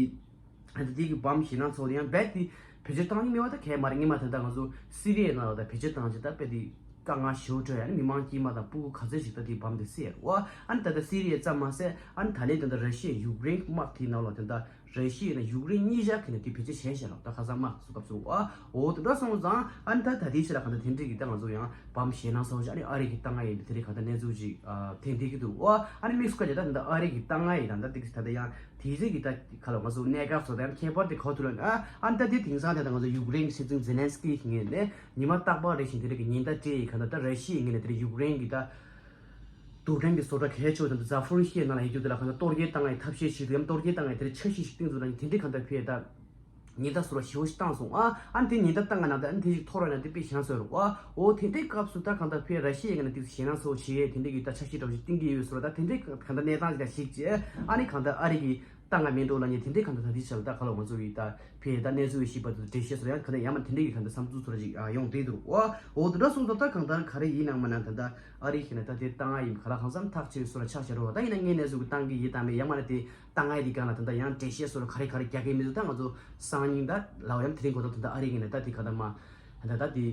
ཨ་ད་དེ་གི་བམ་ཞེད་སྣང་ཚོགས་དེ་ཡང་རྦད་དེ་བེད་སྤྱོད་བཏང་ནི་མེད་བ་ད་གས་མ་རེད། སྔོན་མ་ད་ད་ང་ཚོ་སི་རི་ཡའི་ནང་ལ་ད་བེད་སྤྱོད་བཏང་ཅིག་ད་དཔེ་དེ་དཀའ་ངལ་ཞེ་བོ་འཕྲད་ཡ་ནི་མི་མང་དཀྱུས་མ་དང་སྤུ་གུ་ག་ཚོད་ཞིག་ད་དེ་བམ་དེ་བསད་ཡ་རེད་བ། ཨ་ནི་ད་ད་སི་རི་ཡ་ཙམ་མ་ཟད་ཨ་ནི་ད་ལན་ད་ད་ར་ཤི་ཡ་ཡུཀ་རེན་གྱི་དམག་དེའི་ནང་ལ་ད་ད། ར་ཤི་ཡ་ནས་ཡུཀ་རེན་གཉིས་ཆར་ཁེ་ནས་དེ་བེད་སྤྱོད་བྱས་ཤག་ལ་ད་ཁ་སང་དམག་སུ་སྐབས་སུ་ཨ། འོ་དེ་འདྲ་སོང་ཙང་ཨ་ནི་ད་ད་ལྟའི་ཆ་ལ་གང་ལྟར་དེ་འདྲའི་གི་ད་ང་ཚོ་ཡང་བམ་ཞེད་སྣང་ཚ་བོ་ཞིག་ཨ་ནི་ཨ་རི་གི་བཏང་ཡ་ཡིན་པའི་དེ་རིགས་གང་ལྟར་གནས་ཚུལ་ཅིག་ཨ་ཐོན་བསྡད་ཀྱི་འདུག་ཨ། ཨ་ནི་དམིགས་སུ་བཀར་བྱས་ད་ད་ཨ་རི་གི་བཏང་ཡ་ཡིན་ད་ད་དེ་ད་ད་ཡང་དེ་རིགས་ཀྱི་ད་ཁ་ལ་ང་ཚོ་གནད་འགག་ཚོ་ད་ཡང་ཁྱད་པར་དེ་ག་ཐུག་ལ་ཨ། ཨ་ནི་ད་དེ་དེང་སང་དེ་ད་ང་ཚོ་ཡུཀ་རེན་གི་སྲིད་འཛིན་ཛེ་ལན་སི་ཀི་གི་ངོས་ནས་ཉི་མ་རྟག་པར་རེ་བཞིན་དེ་རིགས་ཀྱི་ཉེན་བརྡ་སྤྲད་ཡི་གང་ལྟར་ད་ར་ཤི་ཡའི་ངོས་ནས་དེ་རིགས་ཡུཀ་རེན་གི་ད། རྡུལ་ཕྲན་གྱི་བཟོ་གྲྭ་གལ་ཆེ་བ་དང་ཛ་ཕོ་རི་ཤི་ཡའི་ནང་ལ་ཡོད་རྒྱུ་དེ་ལ་གང་ལྟར་གཏོར་རྒོལ་བཏང་ཡའི་ཐབས་ཤེས་ཤིག་དང་གཏོར་རྒོལ་བཏང་ཡའི་དེར་འཆར་གཞི་ཞིག་བཏིང་འཛུགས་གནང་མཁན་དེ་འདྲའི་གང་ལྟར་ཕེ་ད་ཉེན་བརྡ་བཟོ་ར་ཞེ་པོ་ཞིག་བཏང་སོང་ཨ། ཨ་ནི་དེ་ཉེན་བརྡ་བཏང་ག་ན་ད་ཨ་ནི་དེ་ཞིག་ཐོར་བ་ན་དེ་དཔེ་ཞེ་སྣང་ཚ་རུ་ཨ། འོ་དེ་འདྲའི་སྐབས་སུ་ད་གང་ལྟར་ཕེ་ར་ཤི་ཡའི་ངོས་ནས་དེ་ཞེ་སྣང་ཚ་བོ་བྱེད་ཡས་དེ་འདྲའི་གི་ད་འཆར་གཞི་འདྲ་བོ་ཞིག་བཏིང་གི་ཡོད་བཟོ་ར། ད་དེ་འདྲའི་གང་ལྟར་གནས་སྟངས་ཞིག་ད་ཞིག་བྱས་ཨ་ནི་གང་ལྟར་ཨ་རི་གི་བཏང་ག་མེད་འགྲོ་ལབ་མཁན་དེ་འདྲའི་གང་ལྟར་ད་དེ་ཆ་ལ་ད་ག་ལ་ང་ཚོ་གི་ད་ཕེ་ད་གནས་ཚུལ་ཞིག་བར་དུ་འགྲེལ་བཤད་བཟོ་ཡང་གང་ལྟར་ཡང་མ་དེ་འདྲའི་གི་གང་ལྟར་བསམ་ཚུལ་བཟོ་ར་ཞིག་ཡོང་བསྡད་འདུག་ཨ། འོ་དེ་འདྲ་སོང་ཙང་ད་གང་ལྟར་ག་རེ་ཡིན་ནང་མ་ནང་ད་ད། ཨ་རི་ཁེ་ན་ད་དེ་བཏང་ཡ་ཡིན་ག་ལ་གང་འཚམ་ཐག་ཆོད་སོ་ལ་ཆགས་བྱ་རོ། ད་ཡིན་ན་ངས་གནས་ཚུལ་གི་བཏང་གི་ཡིན་དང་མེད་ཡང་མ་ན་དེ་བཏང་ཡ་དེ་གང་ལ་ད་ད་ཡང་འགྲེལ་བཤད་སོ་ལ་ག་རེ་ག་རེ་རྒྱག་གི་མི་འདུག་ད་ང་ཚོ་སང་ཉིན་ད་ལའོ་ཡང་དེ་རིང་གོ་ད་ད་ཨ་རི་ཁེ་ན་ད་དེ་ག་ད་མ་ད་ད་དེ་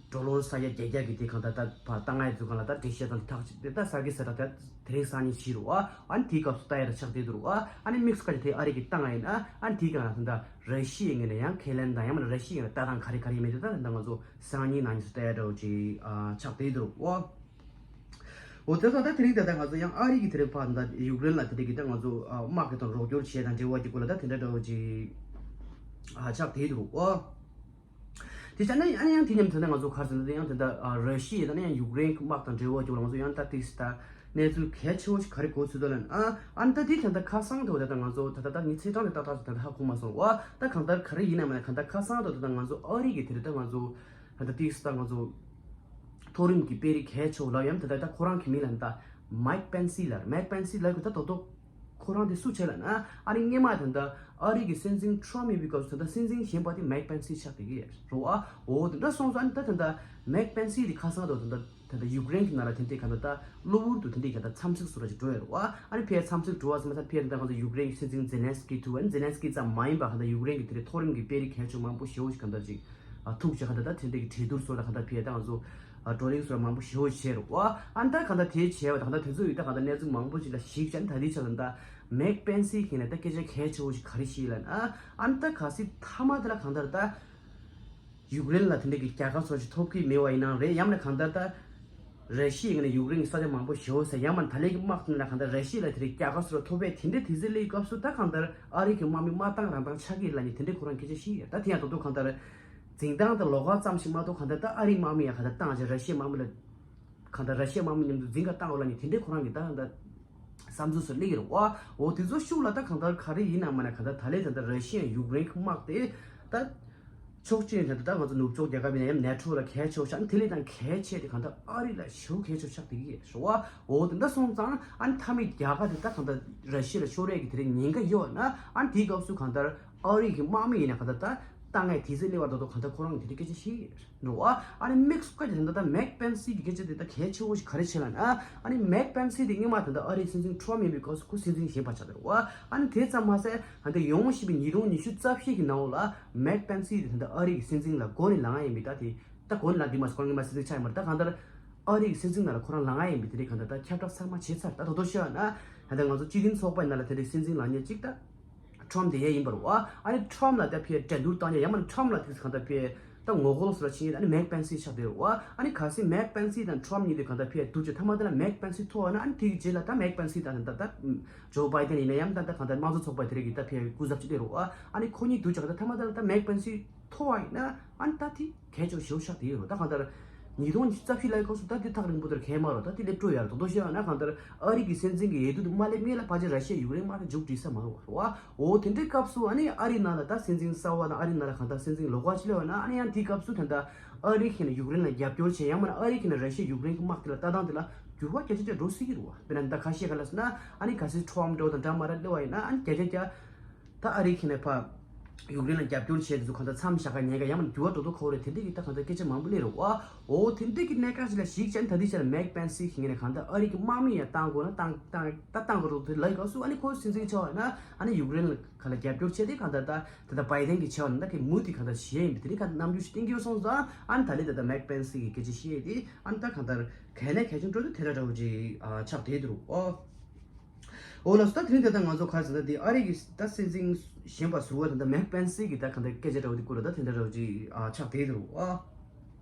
ཌོ་ལར་ས་ཡ་བརྒྱད་བརྒྱ་གི་དེ་གང་ད་ད་བ་བཏང་ཡ་དེ་གང་ལ་ད་འགྲེལ་བཤད་དང་ཐག་ཆོད་དེ་ད་ས་གི་ས་ད་ད་དེ་རིང་སང་ཉིན་བྱེད་རོ་ཨ། ཨ་ནི་དེའི་སྐབས་སུ་ལྟ་ཡ་ད་ཆགས་བསྡད་འདུག་རོ་ཨ། ཨ་ནི་དམིགས་སུ་བཀར་ཏེ་དེ་ཨ་རི་གི་བཏང་ཡ་ཡིན་ཨ། ཨ་ནི་དེའི་གང་ལ་ད་ད་ར་ཤི་ཡའི་ངོས་ནས་ཡང་ཁས་ལེན་དང་ཡང་མ་ན་ར་ཤི་ཡའི་ངོས་ནས་ལྟ་སྟངས་ག་རེ་ག་རེ་ཡིན་མིན་དེ་ད་ད་ང་ཚོ་སང་ཉིན་གནངས་ཉིན་སུ་ལྟ་ཡ་འདྲ་བོ་ཅིག་ཨ་ཆགས་བསྡད་འདུག་ཨོ། འོ་དེ་ཙང་ད་དེ་རིང་ད་ལྟ་ང་ཚོ་ཡང་ཨ་རི་གི་དེ་རིང་ཕར་ད་ཡུཀ་རེན་ལ་དེ་རིང་གི་ད་ང་ཚོ་ཨ་དམག་གི་དང་རོགས་སྐྱོར་བྱས་དང་འབྲེལ་བ་གྱི་སྐོར་ལ་ད་དེ་འདྲ་འདྲ་བོ་ཅིག་ཨ་ཆགས་བསྡད་འདུག་ཨོ། དེ་ཆ་ན་ཨ་ནི་ཡང་དེ་མཉམ་དུ་ད་ང་ཚོ་ག་རེ་ཟེར་ན་ད་ཡང་ད་ལྟ་ཨ་ར་ཤི་ཡ་ད་ནི་ཡང་ཡུཀ་རེན་གི་དམག་དང་འབྲེལ་བ་གྱི་སྐོར་ལ་ང་ཚོ་ཡང་ད་ཏིག་སི་ད་གནས་ཚུལ་གལ་ཆེ་བོ་ཞིག་ག་རེ་གོ་ཚུལ་ད་ལ་ཨ་ཨ་ནི་ད་དེ་ད་ལྟ་ཁ་སང་དུ་ད་ལྟ་ང་ཚོ་ད་ལྟ་ད་ངའི་ཚེས་གྲངས་དེ་ཏག་ཏག་ཅིག་ད་ལྟ་ཧ་གོ་མ་སོང་བ། ད་གང་ལྟར་ག་རེ་ཡིན་ན་མ་ན་གང་ལྟར་ཁ་སང་དུ་ད་ལྟ་ང་ཚོ་ཨ་རི་གི་དེ་རེད། ད་ང་ཚོ་ད་ལྟ་ཏིག་སི་ད་ང་ཚོ་མཐོ་རིམ་གྱི་དཔོན་རིགས་གལ་ཆེ་བོ་ལ་ཡང་ད་ལྟ་ད་ཁོ་རང་གི་མིང་ལ་ད་མའིག་པེན་སི་ལ་མའིག་པེན་སི་ལ་གི་ད་དོ་དོ་ཁོ་རང་དེ་སུ་བྱས་ལ་ན་ཨ་ནི་སྔོན་མ་ད་ལྟ་ཨ་རི་གི་སྲིད་འཛིན་ཁྲོམ་ཡིན་པའི་སྐབས་སུ་ད་ལྟ་སྲིད་འཛིན་གཞན་པ་དེ་མའིག་པེན་སི་ཆགས་བསྡད་ཀྱི་རེད་བ། འོ་དེ་འདྲ་སོང་ཙང་ཨ་ནི་ད་ད་ལྟ་མའིག་པེན་སི་དེ་ཁ་སང་དུ་ད་ལྟ་ད་ལྟ་ཡུཀ་རེན་གྱི་ནང་ལ་དེ་འདྲའི་ག་ད་ལྟ་གློ་བུར་དུ་དེ་འདྲའི་ག་ད་འཚམས་གཟིགས་སུ་ར་ཅིག་འགྲོ་ཡ་རེད་བ། ཨ་ནི་ཕར་འཚམས་གཟིགས་འགྲོ་བ་ཟེར་མ་ཐག་ཕར་ད་ལྟ་ང་ཚོ་ཡུཀ་རེན་གྱི་སྲིད་འཛིན་ཛེ་ལན་སི་ཀི་ཐུག་ཨ་ནི་ཛེ་ལན་སི་ཀི་ཙམ་མ་ཡིན་པ་ག་ད་ལྟ་ཡུཀ་རེན་གྱི་དེ་འདྲའི་མཐོ་རིམ་གྱི་དཔོན་རིགས་གལ་ཆེ་མང་པོ་ཞེ་བོ་ཞིག་ག་ད་ཅིག་ཨ་ཐུག་ཅིག་ག་ད་ད་དེ་འདྲའི་གི་གྲོས་བསྡུར་སོགས་ལ་ག་ད་ཕར་ད་ང་ཚོ་ཨ་བགྲོ་གླེང་སོགས་མང་པོ་ཞེ་བོ་བྱས་རེད་བ། ཨ་ནི་ད་ག་ད་དེ་བྱས་བ་ད་ག་ད་དེ་ཚོ་ཡིས་ད་ག་ད་གནས་ཚུལ་མང་པོ་ཅིག་ལ་གཞིགས་བྱས་ད་དེའི་ཆ་ལ་ད་མེག་པེན་སི་གིས་ནས་ད་སྐད་ཆ་གལ་ཆེ་བོ་ཞིག་ག་རེ་བཤད་ལབ་ན། ཨ་ནི་ད་གལ་སྲིད་མཐའ་མ་དེ་ལ་གང་ལྟར་ད་ཡུཀ་རེན་ལ་དེ་འདྲ་གི་རྒྱལ་ཁ་སོགས་ཤིག་ཐོབ་ཀྱི་མེད་པ་ཡིན་ནའང་རེད། ཡང་ན་གང་ལྟར་ད་ར་ཤི་ཡའི་ངོས་ནས་ཡུཀ་རེན་གྱི་ས་ཆ་མང་པོ་ཞེ་བོ་ཟེར། ཡང་མ་ད་ལན་གྱི་དམག་དེ་ལ་གང་ལྟར་ར་ཤི་ཡ་ལ་དེ་འདྲའི་རྒྱལ་ཁ་སོགས་ཐོབ་པས་དེ་འདྲའི་དུས་ཚོད་སླེབས་སྐབས་སུ་ད་གང་ལྟར་ཨ་རི་གི་དམག་མི་མ་བཏང་རང་བཏང་ཆགས་ཀྱི་ལབ་ནས་དེ་འདྲའི་ཁོ་རང་སྐད་ཆ་བཤད་ཡོད། ད་དེ་ཡང་ད་དུང་གང་ལྟར་འཛིང་སྟངས་དང་ལོགས་ཀ་ཙམ་ཞིག་མ་གཏོགས་གང་ལྟར་ད་ཨ་རིའི་དམག་མི་ཡང་གང་ལྟར་བཏང་བྱས་ར་ཤི་ཡའི་དམག་མི་ལ་གང་ལྟར་ར་ཤི་ཡའི་དམག་མི་མཉམ་དུ་འཛིང་ག་བཏང་འོ་ལབ་ནས་དེ་འདྲའི་ཁོ་རང་གི་ད་གང་ལྟར་ བསམ་ཚུལ་སོགས་སླེབས་ཡོད་རེད་བ། འོ་དེ་ཚོ་ཤུགས་ལ་ད་གང་ལྟར་ག་རེ་ཡིན་ནའང་མིན་ནའང་གང་ལྟར་ད་ལན་ད་ལྟ་ར་ཤི་ཡ་ཡུཀ་རེན་གྱི་དམག་དེ་ད་ཕྱོགས་གཅིག་ནས་ད་ལྟ་ང་ཚོ་ནུབ་ཕྱོགས་རྒྱལ་ཁབ་ཡིན་ན་ཡང་ནེ་ཊོ་ལ་གལ་ཆེ་བ་ཆགས། ཨ་ནི་དེ་ལས་ཀྱང་གལ་ཆེ་དེ་གང་ལྟར་ཨ་རི་ལ་ཞེ་པོ་གལ་ཆེ་བ་ཆགས་བསྡད་ཀྱི་ཡོད་རེད་བ། འོ་དེ་འདྲ་སོང་ཙང་ཨ་ནི་མཐའ་མའི་རྒྱལ་ཁ་དེ་ད་གང་ལྟར་ར་ཤི་ཡ་ལ་ཤོར་ཡས་ཀྱི་དེ་རིང་ཉེན་ཁ་ཡོད་ན་ཨ་ནི་དེའི་སྐབས་སུ་གང་ལྟར་ཨ་རི་གི་དམག་མི་ཡིན་ན་གང་ལྟར་ད་ལྟ་ངས་དུས་ཚོད་སླེབས་པ་རྡོག་རྡོག་གང་ལྟར་ཁོ་རང་གི་དེ་རིང་སྐད་ཆ་བཤད་ཀྱི་ཡོད་རེད་བ། ཨ་ནི་དམིགས་སུ་བཀར་ཏེ་ད་ལྟ་མེག་པེན་སི་གི་སྐད་ཆ་དེ་ད་གལ་ཆེ་བོ་ཞིག་ག་རེ་བྱས་ལབ་ན། ཨ་ནི་མེག་པེན་སི་དེ་སྔོན་མ་ད་ལྟ་ཨ་རིའི་སྲིད་འཛིན་ཁྲོམ་ཡིན་པའི་སྐབས་སུ་ཁོ་སྲིད་འཛིན་གཞན་པ་ཆགས་བསྡད་རེད་བ། ཨ་ནི་དེ་ཙམ་མ་ཟད་ད་ལྟ་ཡོང་བཞིན་པའི་ཉིས་སྟོང་ཉི་ཤུ་རྩ་བཞི་གི་ནང་ལོགས་ལ་མེག་པེན་སི་དེ་ད་ལྟ་ཨ་རི་གི་སྲིད་འཛིན་ལ་མགོ་ནས་ལངས་ཡིན་པའི་ད་དེ་ད་མགོ་ནས་ལངས་དེ་མ་ཟད་ཁོ་རང་སྔོན་མ་སྲིད་འཛིན་ཆགས་ཡིན་པ་རེད། ད་གང་ལྟར་ཨ་རི་གི་སྲིད་འཛིན་ནང་ལ་ཁོ་རང་ལངས་ཡིན་པའི་དེ་རིང་གང་ལྟར་ད་ཁྱབ་བསྒྲགས་ཚང་མ་བྱས་ཚར། ད་ད་དུང་བཤད་ཡོད་ན་ད་ལྟ་ང་ཚོ་སྤྱི་མཐུན་ཚོགས་པའི་ནང་ལ་དེ་རིང་སྲིད་འཛིན་ལངས་མཁན་གཅིག་ད་ཁྲོམ་དེ་ཡས་ཡིན་པ་རེད་བ། ཨ་ནི་ཁྲོམ་ལ་ད་ཕར་འགྲན་བསྡུར་བཏང་ཡས་ཡང་མིན་ཁྲོམ་ལ་དེ་གང་ལྟར་ཕར་ད་ངོ་རྒོལ་སོགས་ལ་ཕྱིན་ཡས་ཨ་ནི་མེག་པེན་སི་ཆགས་བསྡད་རེད་བ། ཨ་ནི་གལ་སྲིད་མེག་པེན་སི་དང་ཁྲོམ་གཉིས་དེ་གང་ལྟར་ཕར་བསྡུར་བྱས་མཐའ་མ་དེ་ལ་མེག་པེན་སི་ཐོབ་པ་ན་ཨ་ནི་དེ་གི་རྗེས་ལ་ད་མེག་པེན་སི་དང་ད་ད་ཇོ་བྷའི་ཏན་ཡིན་ན་ཡང་ད་ད་གང་ལྟར་དམངས་གཙོ་ཚོགས་པ་དེ་རིང་གི་ད་ཕར་སྐུ་ཚབ་ཅིག་བསྡད་རེད་བ། ཨ་ནི་ཁོ་གཉིས་བསྡུར་བྱས་གང་ལྟར་མཐའ་མ་དེ་ལ་ད་མེག་པེན་སི་ཐོབ་པ་ཡིན་ན་ཨ་ནི་ད་དེ་གལ་ཆེ་ཞེ་པོ་ཆགས་བསྡད་ཡོད་རེད། ད་གང་ལྟར་ཉིས་སྟོང་ཉི་ཤུ་རྩ་བཞི་ལ་སྐབས་སུ་ད་དེ་ཐག་རིང་པོ་དེར་གལ་མ་རེད། ད་དེ་སླེབས་འགྲོ་ཡ་རེད། དོ་དོ་ཤེས་ཡོད་ན་གང་ལྟར་ཨ་རི་གི་སྲིད་འཛིན་གྱི་འོས་བསྡུ་དེ་མ་སླེབས་སྔོན་ལ་ཕལ་ཆེར་ར་ཤི་ཡ་ཡུཀ་རེན་དམག་དེ་མཇུག་སྒྲིལ་ས་མ་རེད་བ། འོ་དེ་འདྲའི་སྐབས་སུ་ཨ་ནི་ཨ་རིའི་ནང་ལ་ད་སྲིད་འཛིན་གསར་པ་དང་ཨ་རིའི་ནང་ལ་གང་ལྟར་སྲིད་འཛིན་ལོགས་ཀ་ཅིག་སླེབས་ཡོད་ན་ཨ་ནི་ཡང་དེའི་སྐབས་སུ་ད་ལྟ་ཨ་རི་གིས་ནི་ཡུཀ་རེན་ལ་རྒྱབ་སྐྱོར་བྱས་ཡང་མིན་ན་ཨ་རི་གིས་ནི་ར་ཤི་ཡ་ཡུཀ་རེན་གྱི་དམག་དེ་ལ་ལྟ་སྟངས་དེ་ལ་འགྱུར་བ་རྒྱ་ཆེ་ཆེ་འགྲོ་སྲིད་ཀྱི་རེད་བ། དཔེར་ན་ད་ཁ་ཤས་ཁ་ལ་སོང་ན་ཨ་ནི་གལ་སྲིད་ཁྲོམ་འདྲ་བོ་དང་འདྲ་མ་འདྲ་སླེབས་པ་ཡིན་ན་ཨ་ནི་བརྒྱ་ཆ་བརྒྱ། ད་ཨ་རི་གིས་ནི་ཕར་ཡུཀ་རེན་ལ་རྒྱབ་སྐྱོར་བྱས་དེ་ཚོ་གང་ལྟར་མཚམས་བཞག་ག་ཉེན་ཁ་ཡང་མིན་འགྱུར་བ་འགྲོ་ཐུབ་ཁག་པོ་རེད། དེ་འདྲ་གི་ད་གང་ལྟར་སྐད་ཆ་མང་པོ་སླེབས་རེད་བ། འོ་དེ་འདྲ་གི་གནད་འགག་ཅིག་ལ་གཞིགས་བྱས་ནས་ད་ལྟའི་ཆ་ལ་མེག་པེན་སི་གིས་ནི་གང་ལྟར་ཨ་རི་གི་དམག་མི་ཡང་བཏང་དགོས་ན་བཏང་བཏང་ད་བཏང་དགོས་རེད། དེ་ལབ་སྐབས་སུ་ཨ་ནི་ཁོ་སྲིད་འཛིན་ཆགས་པ་ཡིན་ན་ཨ་ནི་ཡུཀ་རེན་ལ་ག་ལ་རྒྱབ་སྐྱོར་བྱས་ཏེ་གང་ལྟར་ད་ད་ལྟ་བྷའི་ཏན་གྱིས་བྱས་པ་ཡིན་ན་ད་གི་མུ་མཐུད་གང་ལྟར་བྱས་ཡིན་པ་དེ་འདྲ་གང་ལྟར་རྣམ་འགྱུར་ཞིག་བསྟན་གྱི་ཡོད་སོང་ཙང་ཨ་ནི་ད་ལྟའི་ད་ལྟ་མེག་པེན་སི་གི་སྐད་ཆ་བཤད་དེ་ཨ་ནི་ད་གང་ལྟར་གལ་གནད་གལ་ཆེན་འགྲོ་དུས་དེ་འདྲ་འདྲ་བོ་ཅིག་ཆགས་བསྡད་འདུག་ཨོ། འོ་ལགས་སོ། ད་དེ་རིང་ད་ལྟ་ང་ཚོ་ག་རེ་ཟེར་ན་དེ་ཨ་རི་གི་ད་སྲིད་འཛིན་གཞོན་པ་ཟུར་པ་ད་ལྟ་མེག་པེན་སི་གི་ད་གང་ལྟར་སྐད་ཆ་འདྲ་བོ་དེ་སྐོར་ལ་ད་དེ་འདྲ་འདྲ་བོ་ཅིག་ཨ་ཆགས་བསྡད་འདུག་ཨ།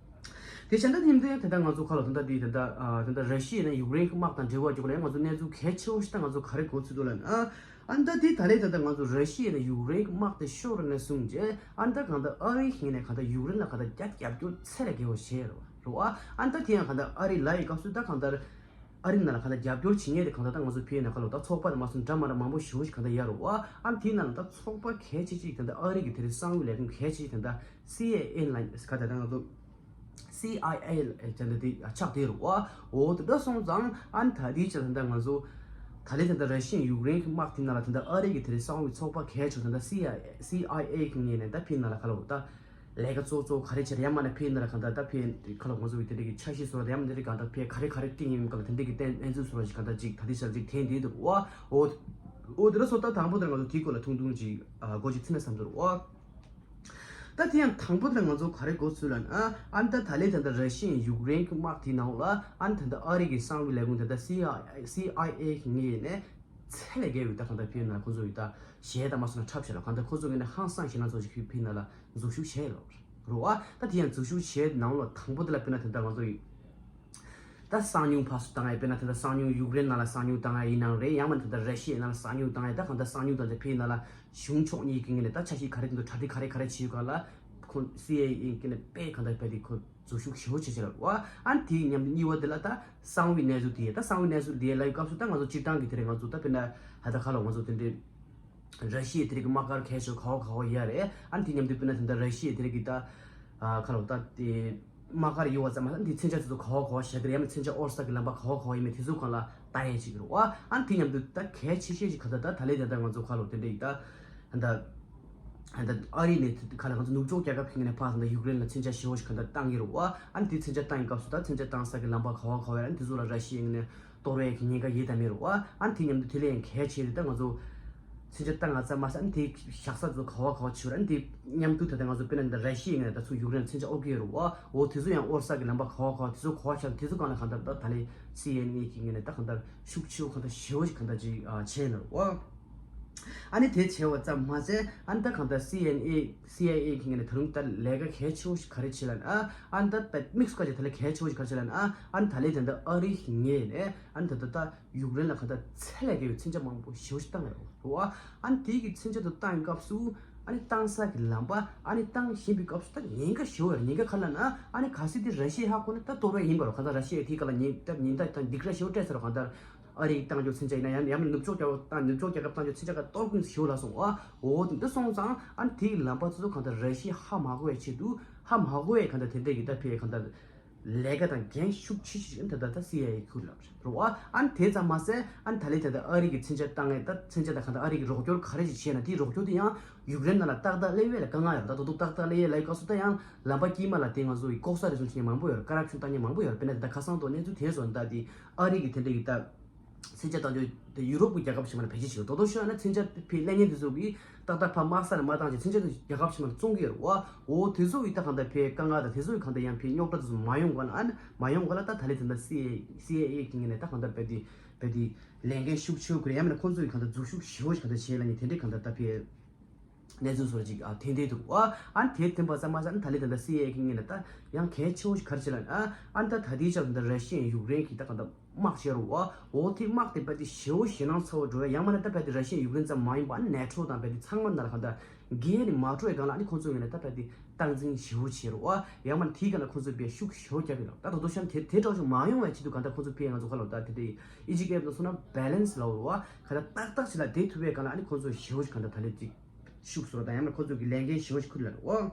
དེ་བྱས་ད་དེ་ཡིན་དུས་ད་ལྟ་ང་ཚོ་ག་ལ་ད་ལྟ་དེ་ད་ལྟ་ཨ་ད་ལྟ་ར་ཤི་ཡ་ནས་ཡུཀ་རེན་གྱི་དམག་དང་འབྲེལ་བ་ཅིག་ལ་ང་ཚོ་གནས་ཚུལ་གལ་ཆེ་བོ་ཞིག་ད་ང་ཚོ་ག་རེ་གོ་ཚུལ་འདུག་ལབ་ན་ཨ་ཨ་ད་དེ་ད་ལྟའི་ད་ལྟ་ང་ཚོ་ར་ཤི་ཡ་ནས་ཡུཀ་རེན་གྱི་དམག་དེ་ཤོར་ནས་བཟུང་རྗེས་ཨ་ད་གང་ལྟར་ཨ་རི་གིས་ནས་གང་ལྟར་ཡུཀ་རེན་ལ་གང་ལྟར་རྒྱ་རྒྱབ་སྐྱོར་ཚད་ལས་བརྒལ་བ་བྱས་རེད་བ། རེད་བ། ཨ་ད་དེ་ཡང་གང་ལྟར་ཨ་རི་ལབ་ཡི་སྐབས་སུ་ད་གང་ལྟར་ཨ་རི་ནང་ལ་གང་ལྟར་རྒྱབ་སྐྱོར་བྱེད་མཁན་དེ་གང་ལྟར་ད་ང་ཚོ་ཕའི་ནང་ཁ་ལ་ད་ཚོགས་པ་དང་མ་སོང་འདྲ་མ་འདྲ་མང་པོ་ཞེ་པོ་ཞིག་གང་ལྟར་ཡོད་རེད་བ། ཨ་དེའི་ནང་ལ་ད་ཚོགས་པ་གལ་ཆེ་ཅིག་ད་ལྟ་ཨ་རི་གི་དེ་རིང་གསང་བའི་ལས་ཁུངས་གལ་ཆེ་ཅིག་ད་ལྟ་སི་ཨའི་ཨེ་ལ་ག་ད་ད་ང་ཚོ་སི་ཨའི་ཨེ་ད་ལྟ་དེ་ཆགས་བསྡད་རེད་བ། འོ་དེ་འདྲ་སོང་ཙང་ཨ་ད་དེའི་ཆ་ད་ལྟ་ང་ཚོ་ད་ལྟའི་ད་ལྟ་ར་ཤི་ཡ་ཡུཀ་རེན་གྱི་དམག་དེའི་ནང་ལ་ད་ལྟ་ཨ་རི་གི་དེ་རིང་གསང་བའི་ཚོགས་པ་གལ་ཆེ་ད་ལྟ་སི་ཨའི་སི་ཨའི་ཨེ་གི་ངོས་ནས་ད་ཕའི་ནང་ལ་ག་ལ་འོ་ད། ལས་ཀ་གཙོ་གཙོ་ག་རེ་བྱེད་རེད་ཡང་མིན་ན་ཕའི་ནང་ལ་གང་ལྟར་ད་ཕའི་ཁ་ལ་ང་ཚོ་གི་དེ་འདྲ་གི་འཆར་གཞི་བཟོ་ར་ཡང་མིན་དེ་འདྲ་གང་ལྟར་ཕའི་ག་རེ་ག་རེ་བཏིང་ཡིན་ག་ལ་དེ་འདྲ་གི་བསྟན་གནས་ཚུལ་བཟོ་ར་ཞིག་གང་ལྟར་ཅིག་ད་ལྟའི་ཆར་ཅིག་འཐེན་བསྡད་འདུག་བ། འོ་འོ་དེ་འདྲ་སོང་ཙང་ད་དང་པོ་དེར་ང་ཚོ་དེའི་སྐོར་ལ་ཐུང་ཐུང་ཅིག་སྒོ་ཅིག་ཚིག་ན་བསམ་ཚོར་བ། ད་དེ་ཡང་དང་པོ་དེར་ང་ཚོ་ག་རེ་གོ་ཚུལ་ལ་ན་ཨ་ད་ད་ལས་ད་ལྟ་ར་ཤི་ཡ་ཡུཀ་རེན་གྱི་དམག་དེའི་ནང་ལ་ཨ་ད་ལྟ་ཨ་རི་གི་གསང་བའི་ལས་ཁུངས་ད་ལྟ་སི་ཨའི་སི་ཨའི་ཨེ་གི་ངོས་ནས། ཚད་ལས་བརྒལ་བའི་ད་གང་ལྟར་ཕའི་ནང་ཁོ་ཚོ་ཡི་ད་གཞས་དང་མ་སོང་ན་འཁྲབ་བྱས་ལ་གང་ལྟར་ཁོ་ཚོ་ངོས་ནས་ཧང་སང་ཞེད་སྣང་ཚོར་ཞིག་ཕའི་ཕའི་ནང་ལ་འཛུལ་ཞུགས་བྱས་ལ་རུ་བ། ད་དེ་ཡང་འཛུལ་ཞུགས་བྱས་ནང་ལ་དང་པོ་དེ་ལ་དཔེར་ན་དེ་ལྟར་ང་ཚོ་ཡི་ད་གསང་མྱུལ་ཕར་ཚུར་བཏང་ཡ་དཔེར་ན་དེ་ལྟར་གསང་མྱུལ་ཡུཀ་རེན་ནང་ལ་གསང་མྱུལ་བཏང་ཡ་ཡིན་ནའང་རེད། ཡང་མིན་དེ་ལྟར་ར་ཤི་ཡའི་ནང་ལ་གསང་མྱུལ་བཏང་ཡ་ད་གང་ལྟར་གསང་མྱུལ་བཏང་ཚེ་ཕའི་ནང་ལ་གཞུང་ཕྱོགས་གཉིས་ཀྱི་ངོས་ནས་ད་འཆར་གཞི་ག་རེ་འདུག་གྲ་སྒྲིག་ག་རེ་ག་རེ་བྱེད་ཡོད་ག་ལ་ཁོ་སི་ཨའི་ཨེ་གི་ནས་དཔེ་གང་ལྟར་དཔེ་དེ་ཁོ། འཛུལ་ཞུགས་ཞེ་པོ་བྱེད་ཀྱི་རེད་བ། ཨ་ནི་དེའི་མཉམ་དུ་གཉིས་པ་དེ་ལ་ད་གསང་བའི་གནས་ཚུལ་དེ་ད་གསང་བའི་གནས་ཚུལ་དེ་ལ་ཡི་སྐབས་སུ་ད་ང་ཚོ་སྤྱིར་བཏང་གི་དེ་རིང་ང་ཚོ་ད་དཔེར་ན་ཧ་ད་ག་ལ་ང་ཚོ་དེ་འདྲའི་ར་ཤི་ཡའི་དེ་རིང་གི་དམག་སྒར་གལ་ཆེ་ག་བ་ག་བ་ཡོད་རེད། ཨ་ནི་དེ་མཉམ་དུ་དཔེར་ན་དེ་འདྲ་ར་ཤི་ཡའི་དེ་རིང་གི་ད་ག་ལ་ད་དེ་དམག་སྒར་ཡོད་པ་ཙམ་མ་ཟད་དེ་མཚོན་ཆ་དེ་ཚོ་ག་བ་ག་བ་བཞག་གི་རེད། ཡང་ན་མཚོན་ཆ་དབོར་ས་གི་ལམ་པ་ག་བ་ག་བ་ཡིན་མིན་དེ་ཚོ་སྒང་ལ་ལྟ་ཡས་བྱེད་ཀྱི་རེད་བ། ཨ་ནི་དེ་མཉམ་དུ་ད་གལ་ཆེ་ཤོས་ཤིག་ག་ད་ད་ད་ལས་ད་ད་ང་ཚོ་ག་ལ་དེ་འདྲ་ཡི་ད་ད། ཨ་ནི་ད་ཨ་རི་ནས་ག་ལ་ང་ཚོ་ནུབ་ཕྱོགས་རྒྱལ་ཁབ་ཁག་ནས་ཕར་ད་ཡུཀ་རེན་ལ་མཚོན་ཆ་ཞེ་པོ་ཞིག་ག་ད་བཏང་གི་རེད་བ། ཨ་ནི་དེ་མཚོན་ཆ་བཏང་གི་སྐབས་སུ་ད་མཚོན་ཆ་བཏང་ས་གི་ལམ་པ་ག་བ་ག་བ་ཡོད། ཨ་ནི་དེ་ཚོ་ལ་ར་ཤི་ཡའི་ངོས་ནས་གཏོར་བའི་གི་ཉེན་ཁ་ཡོད་དམ་མེད་རེད་བ། ཨ་ནི་དེ་མཉམ་དུ་དེ་ལས་ཡང་གལ་ཆེ་དེ་ད་ང་ཚོ་མཚོན་ཆ་བཏང་ང་ཙམ་མ་ཟད་ཨ་ནི་དེ་བཞག་ས་ཚོ་ག་བ་ག་བ་བྱེད་ར། ཨ་ནི་དེ་མཉམ་དུ་ད་ལྟ་ང་ཚོ་དཔེར་ན་ད་ར་ཤི་ཡའི་ངོས་ནས་ད་ཚུར་ཡུཀ་རེན་ལ་མཚོན་ཆ་དབོར་གི་ཡོད་རེད་བ། འོ་དེ་ཚོ་ཡང་དབོར་ས་གི་ལམ་པ་ག་བ་ག་བ་དེ་ཚོ་ག་བ་བཞག་དེ་ཚོ་སྒང་ལ་གང་ལྟར་ད་ད་ལས་སི་ཨེན་ཨེ་གི་ངོས་ནས་ད་གང་ལྟར་ཤུགས་ཆེ་བོ་གང་ལྟར་ཞེ་པོ་ཞིག་གང་ལྟར་ཅིག་བྱས་ནས་རེད་བ། ཨ་ནི་དེ་བྱས་པ་ཙམ་མ་ཟད་ཨ་ནི་ད་གང་ལྟར་སི་ཨེན་ཨེ་སི་ཨའི་ཨེ་གི་ངོས་ནས་ད་རུང་ད་ལས་ཀ་གལ་ཆེ་བོ་ཞིག་ག་རེ་བྱེད་ལབ་ན་ཨ་ནི་ད་དམིགས་སུ་བཀར་ཅིག་ད་ལས་གལ་ཆེ་བོ་ཞིག་ག་རེ་བྱེད་ལབ་ན་ཨ་ནི་ད་ལས་ད་ལྟ་ཨ་རི་གི་ངོས་ནས་ཨ་ནི་ད་ལྟ་ད་ཡུཀ་རེན་ལ་གང་ལྟར་ཚད་ལས་བརྒལ་བའི་མཚོན་ཆ་མང་པོ་ཞེ་པོ་ཞིག་བཏང་ཡོད་རེད་བ། ཨ་ནི་དེ་གི་མཚོན་ཆ་དེ་བཏང་ཡི་སྐབས་སུ་ཨ་ནི་བཏང་ས་གི་ལམ་པ་ཨ་ནི་བཏང་བཞིན་པའི་སྐབས་སུ་ད་ཉེན་ཁ་ཞེ་པོ་ཡོད་རེད། ཉེན་ཁ་ག་རེ་ལབ་ན་ཨ་ནི་གལ་སྲིད་དེ་ར་ཤི་ཡས་ཧ་གོ་ན་ད་གཏོར་བ་ཡིན་པ་རེད། གང་ལྟར་ར་ཤི་ཡས་དེའི་སྐབས་ལ་ཉེན་ད་ཉེན་བརྡ་དང་སྡིགས་ར་ཞེ་པོ་སྤྲད་ཚར་རེད། གང་ལྟར། ཨ་རི་བཏང་རྒྱུ་མཚོན་ཆ་ཡིན་ན་ཡང་ཡང་མིན་ནུབ་ཕྱོགས་རྒྱལ་ཁབ་བཏང་ནུབ་ཕྱོགས་རྒྱལ་ཁབ་བཏང་རྒྱུ་མཚོན་ཆ་ག་གཏོར་ཀུན་ཞུ་ལ་སོང་ཨ། འོ་དེ་འདི་སོང་ཙང་ཨ་ནི་དེའི་ལམ་པ་ཚོ་གང་ལྟར་ར་ཤི་ཡ་ཧ་མ་གོ་བའི་ཆེད་དུ་ཧ་མ་གོ་བའི་གང་ལྟར་དེ་འདྲ་གི་ད་ཕེ་གང་ལྟར་ལས་ཀ་དང་འགན་ཤུགས་ཆེ་ཤོས་ཅིག་ད་ད་ད་སི་ཨའི་ཨེ་ཁུར་ལབ་རེད་རོ་ཨ། ཨ་ནི་དེ་ཙམ་མ་ཟད་ཨ་ནི་ད་ལེ་ད་ད་ཨ་རི་གི་མཚོན་ཆ་བཏང་ངེས་ད་མཚོན་ཆ་ད་གང་ལྟར་ཨ་རི་གི་རོགས་སྐྱོར་ག་རེ་ཅིག་བྱས་ན་དེའི་རོགས་སྐྱོར་དེ་ཡང་ཡུཀ་རེན་ནང་ལ་ཏག་ཏག་སླེབས་ཡས་ལ་དཀའ་ངལ་ཡོད་རེད། ད་དོ་དོ་ཏག་ཏག་སླེབས་ཡས་ལ་སྐབས་སུ་ད་ཡང་ལམ་པ་དཀྱིལ་མ་ལ་དེ་ང་ཚོ་ཡི་ལྐོག་ཟ་རེ་ཟུང་བྱེད་མཁན་མང་པོ་ཡོད་རེད། ཀ་རབ་ཤོན་བཏང་མཁན་མང་པོ་ཡོད་རེད། དཔེར་ན་ད་ཁ་སང་དོ་གནས་ཚུལ་དེ་སོང་ད་དེ་ཨ་རི་གི་དེ་འདྲ་གི་ད་མཚོན་ཆ་བཏང་རྒྱུ་དེ་ཡུ་རོབ་ཀྱི་རྒྱལ་ཁབ་ཕྱི་མ་ལ་བེད་སྤྱོད་བྱེད་དོ་དོ་ཤོད་ན་མཚོན་ཆ་ཕི་ལེན་མཁན་དེ་ཚོ་གིས་ཏག་ཏག་ཕ་དམག་ས་ལ་མ་བཏང་ཅིག་མཚོན་ཆ་དེ་རྒྱལ་ཁབ་ཕྱི་མ་ལ་བཙོང་གི་ཡོད་རེད་བ། འོ་དེ་ཚོ་ཡི་ད་གང་ལྟར་ཕའི་དཀའ་ངལ་དང་དེ་ཚོ་ཡི་གང་ལྟར་ཡང་ཕའི་རྙོག་དྲ་དེ་ཚོ་མ་ཡོང་གོང་ལ་ཨ་ནི་མ་ཡོང་གོང་ལ་ད་ད་ལེ་དེ་འདྲ་སི་ཨའི་སི་ཨའི་ཨེ་གི་ངོས་ནས་ད་གང་ལྟར་བེད་དེ་བེད་དེ་ལས་འགན་ཤུགས་ཆེ་བོ་ཁུར་ཡང་མིན་ན་ཁོང་ཚོ་ཡི་གང་ལྟར་འཛུལ་ཞུགས་ཞེ་བོ་ཞིག་གང་ལྟར་བྱས་ལ་ནི་དེ་འདྲའི་གང་ལྟར་ད་ཕའི་གནས་ཚུལ་སོགས་ཅིག་ཨ་ཐོན་བསྡད་འདུག་བ། ཨ་ནི་དེ་ཐོན་པ་ཙམ་མ་ཟད་ཨ་ནི་ད་ལེ་ད་ལྟ་སི་ཨའི་ཨེ་གི་ངོས་ནས་ད་ཡང་གལ་ཆེ་བོ་ཞིག་ག་རེ་བྱས་ལ་ཨ་ཨ་ནི་ད་ད་ལྟའི་ཆར་ད་ལྟ་ར་ཤི་ཡའི་ཡུཀ་རེན་གྱི་ད་གང་ལྟར་དམག་བྱས་རུ་བ། འོ་དེ་དམག་དེ་རྦད་དེ་ཞེ་བོ་ཞེད་སྣང་ཚ་བོ་འགྲོ་བས། ཡང་མིན་ན་ད་རྦད་དེ་ར་ཤི་ཡའི་ཡུཀ་རེན་ཙམ་མ་ཡིན་པ་ཨ་ནི་ནེ་ཊོ་དང་རྦད་དེ་ཚང་མ་ནང་ལ་གང་ལྟར་འགན་ནི་མ་སྤྲོད་སྒང་ལ་ཨ་ནི་ཁོང་ཚོའི་ངོས་ནས་ད་རྦད་དེ་སྟངས་འཛིན་ཞེ་བོ་བྱས་རུ་བ། ཡང་མིན་ན་དེའི་སྒང་ལ་ཁོང་ཚོས་ཕའི་ཤུགས་ཞེ་བོ་རྒྱབ་ཡོད་ལ་ད་དོ་དོ་ཤམ་དེ་དེ་འདྲ་ཞིག་མ་ཡོང་བའི་ཆེད་དུ་གང་ལྟར་ཁོང་ཚོ་ཕའི་ང་ཚོ་ཁ་ལོ་ད་དེ་འདྲའི་ཨི་ཇི་ཀེབ་ལ་སོང་ན་བྷེ་ལེན་སི་ལ་འོ་རུ་བ་ག་ད་ཏག་ཏག་ཞིག་ལ་བསྡད་ཐུབ་པའི་སྒང་ལ་ཨ་ནི་ཁོང་ཚོ་ཞེ་བོ་ཞིག་གང་ལྟར་ད་ལེ་ཅིག་ཤུགས་སོར་དང་ཡང་ན་ཁོ་ཚོ་གི་ལས་འགན་ཞེ་བོ་ཞིག་ཁུར་ལ་རེད་འོ།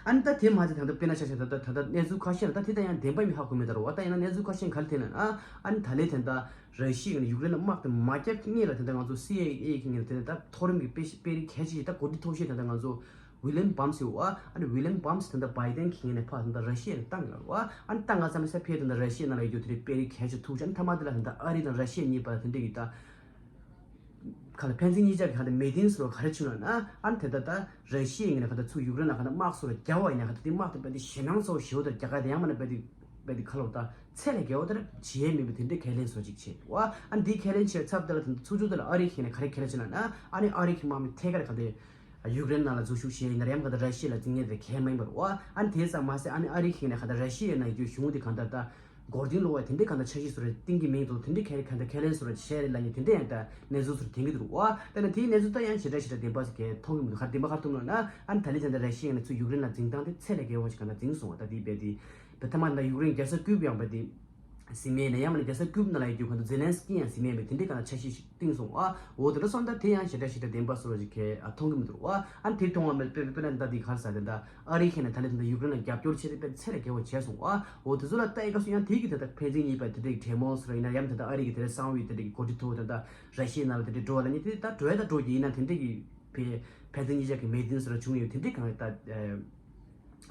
ཨ་ནི་ད་དེ་མ་ཚད་ད་ལྟ་དཔེར་ན་ཆ་བཞག་ད་ལྟ་ད་ལྟ་གནས་ཚུལ་ཁ་ཤས་ལ་ད་དེ་ད་ཡང་བདེན་པ་མི་ཧ་གོ་མེད་ད་རོ་བ། ད་ཡང་ན་གནས་ཚུལ་ཁ་ཤས་ག་རེ་ཐོན་ན་ཨ་ཨ་ནི་ད་ལེ་ད་ལྟ་ར་ཤི་ཡ་ཡུཀ་རེན་ལ་དམག་དེ་མ་བརྒྱབ་སྔོན་ལ་ད་ལྟ་ང་ཚོ་སི་ཨའི་ཨེ་གི་ངོས་ནས་ད་ལྟ་མཐོ་རིམ་གྱི་དཔེ་དཔེ་རིགས་གལ་ཆེ་ཞིག་ད་གོ་སྒྲིག་ཐོག་ཤེས་ད་ལྟ་ང་ཚོ་ཝི་ལིམ་བྷམ་སི་ཡོད་ཨ་ཨ་ནི་ཝི་ལིམ་བྷམ་སི་ད་ལྟ་བྷའི་ཏན་གི་ངོས་ནས་ཕར་ད་ལྟ་ར་ཤི་ཡ་ལ་བཏང་གི་ལ་རོ་བ། ཨ་ནི་བཏང་ག་ཙམ་ས་ཕེ་ད་ལྟ་ར་ཤི་ཡ་ནང་ལ་ཡོད་རྒྱུ་དེ་རིགས་དཔེ་རིགས་གལ་ཆེ་ཐུག་ཅིག་ཨ་ནི་མཐའ་མ་དེ་ལ་ད་ལྟ་ཨ་རི་དང་ར་ཤི་ཡ་གཉིས་བར་ད་དེ་འདྲ་གི་ད། ག་ལ་ཕན་ཚུན་གཉིས་ཆ་གི་ག་ལ་མེ་ཏིན་སོ་ག་རེ་བྱུང་ན་ཨ་ཨ་ནི་དེ་ལྟ་ད་ར་ཤི་ཡའི་ངོས་ནས་ག་ད་ཚུར་ཡུཀ་རེན་ལ་ག་ད་དམག་སོ་ར་རྒྱག་བ་ཡིན་ན་ག་ད་དེ་དམག་དེ་རྦད་དེ་ཞེད་སྣང་ཚ་བོ་ཞེ་བོ་དེ་རྒྱག་ག་དེ་ཡང་མིན་ན་རྦད་དེ་རྦད་དེ་ག་ལ་ད་ཚད་ལས་བརྒལ་བ་དེ་བྱེད་ཡས་མེད་པའི་དེ་འདྲའི་ཁས་ལེན་སོ་ཅིག་བྱེད་འདུག་ཨ་ཨ་ནི་དེའི་ཁས་ལེན་བྱས་ཚབ་དེ་ལ་ད་ཚུར་ཚུར་དེ་ལ་ཨ་རི་ཁེ་ནས་ག་རེ་ཁས་ལེན་བྱས་ན་ཨ་ཨ་ནི་ཨ་རི་ཁེ་དམག་མི་ཐད་ཀར་ག་ད་ཡུཀ་རེན་ནང་ལ་འཛུལ་ཞུགས་བྱས་ཡིན་ན་ཡང་ག་ད་ར་ཤི་ཡ་ལ་འཛིང་ངེས་དེ་གལ་མ་ཡིན་པ་རེད་བ། ཨ་ནི་དེ་ཙམ་མ་ཟད་ཨ་ནི་ཨ་རི་ཁེ་ནས་ག་ད་ར་ཤི་ཡའི་ནང་ཡོད་རྒྱུ་གཞུང་དེ་ག་ད་ད། མགོ་རྟིང་སློག་པ་དེ་འདྲའི་གང་ལྟར་འཆར་གཞི་བཟོ་རེ་གཏིང་གི་མིང་དུ་དེ་འདྲའི་ཁས་གང་ལྟར་ཁས་ལེན་བཟོ་རེ་བྱས་རེད་ལབ་ནས་དེ་འདྲའི་ཡང་ད་གནས་ཚུལ་ཚུར་འཐེན་གྱི་འདུག་བ། ད་ནི་དེའི་གནས་ཚུལ་ད་ཡང་ཞེ་དྲག་ཞེ་དྲག་བདེན་པ་ཞིག་གས་མཐོང་གི་མི་འདུག་ག་རེ་བདེན་པ་ག་རེ་མཐོང་ལབ་ན་ཨ་ནི་ད་ལི་ཅན་ད་ར་ཤི་ཡ་ནས་ཚུར་ཡུཀ་རེན་ལ་འཛིང་སྟངས་དེ་ཚད་ལས་བརྒལ་བ་ཞིག་གང་ལྟར་འཛིང་སོང་བ། ད་དེའི་རྦད་དེ་བེ་ཐ་མ་ད་ཡུཀ་རེན་རྒྱལ་ས་ཀུབ་ཡང་རྦད་དེ་ཟིན་མེད་ནས་ཡང་མིན་ན་རྒྱལ་ས་ཀུབ་ནང་ལ་ཡོད་རྒྱུ་གང་ལྟར་ཛེ་ལན་སི་ཀི་ཡང་ཟིན་མེད་པའི་དེ་འདྲའི་གང་ལྟར་འཆར་གཞི་ཞིག་བཏིང་སོང་ཨ། འོ་དེ་འདྲ་སོང་ད་དེ་ཡང་ཞེ་དྲག་ཞེ་དྲག་བདེན་པ་བཟོ་ར་ཅིག་གས་ཨ་མཐོང་གི་མི་འདུག་ཨ། ཨ་ནི་དེ་མཐོང་བ་མེད་པའི་དཔེར་ན་ད་དེ་ག་རེ་ཟ་དེ་ད་ཨ་རི་ཁེ་ནས་ད་ལི་ད་ཡུཀ་རེན་ལ་རྒྱབ་སྐྱོར་བྱས་ཏེ་དཔེ་ཚད་ལས་བརྒལ་བ་བྱས་སོང་ཨ། འོ་དེ་ཚོ་ལ་ལྟ་ཡི་སྐབས་སུ་ཡང་དེ་གི་དེ་ད་ཕན་ཚུན་གཉིས་པ་དེ་འདྲའི་གྲོས་མོལ་ཟེར་ཡིན་ན་ཡང་དེ་ད་ཨ་རི་གི་དེ་འདྲའི་གསང་བའི་དེ་འདྲའི་གོ་སྒྲིག་ཐོག་དེ་ད་ར་ཤི་ཡའི་ནང་ལ་དེ་འདྲའི་འགྲོ་བ་ལ་ནི་དེ་ད་འགྲོ་ཡ་ད་འགྲོ་གི་ཡིན་ན་དེ་འདྲའི་གི་ཕན་ཕན་ཚུན་གཉིས་ཆ་གི་མེ་ཏིན་ཟེར་བྱུང་ཡོད་དེ་འདྲའི་གང་ད།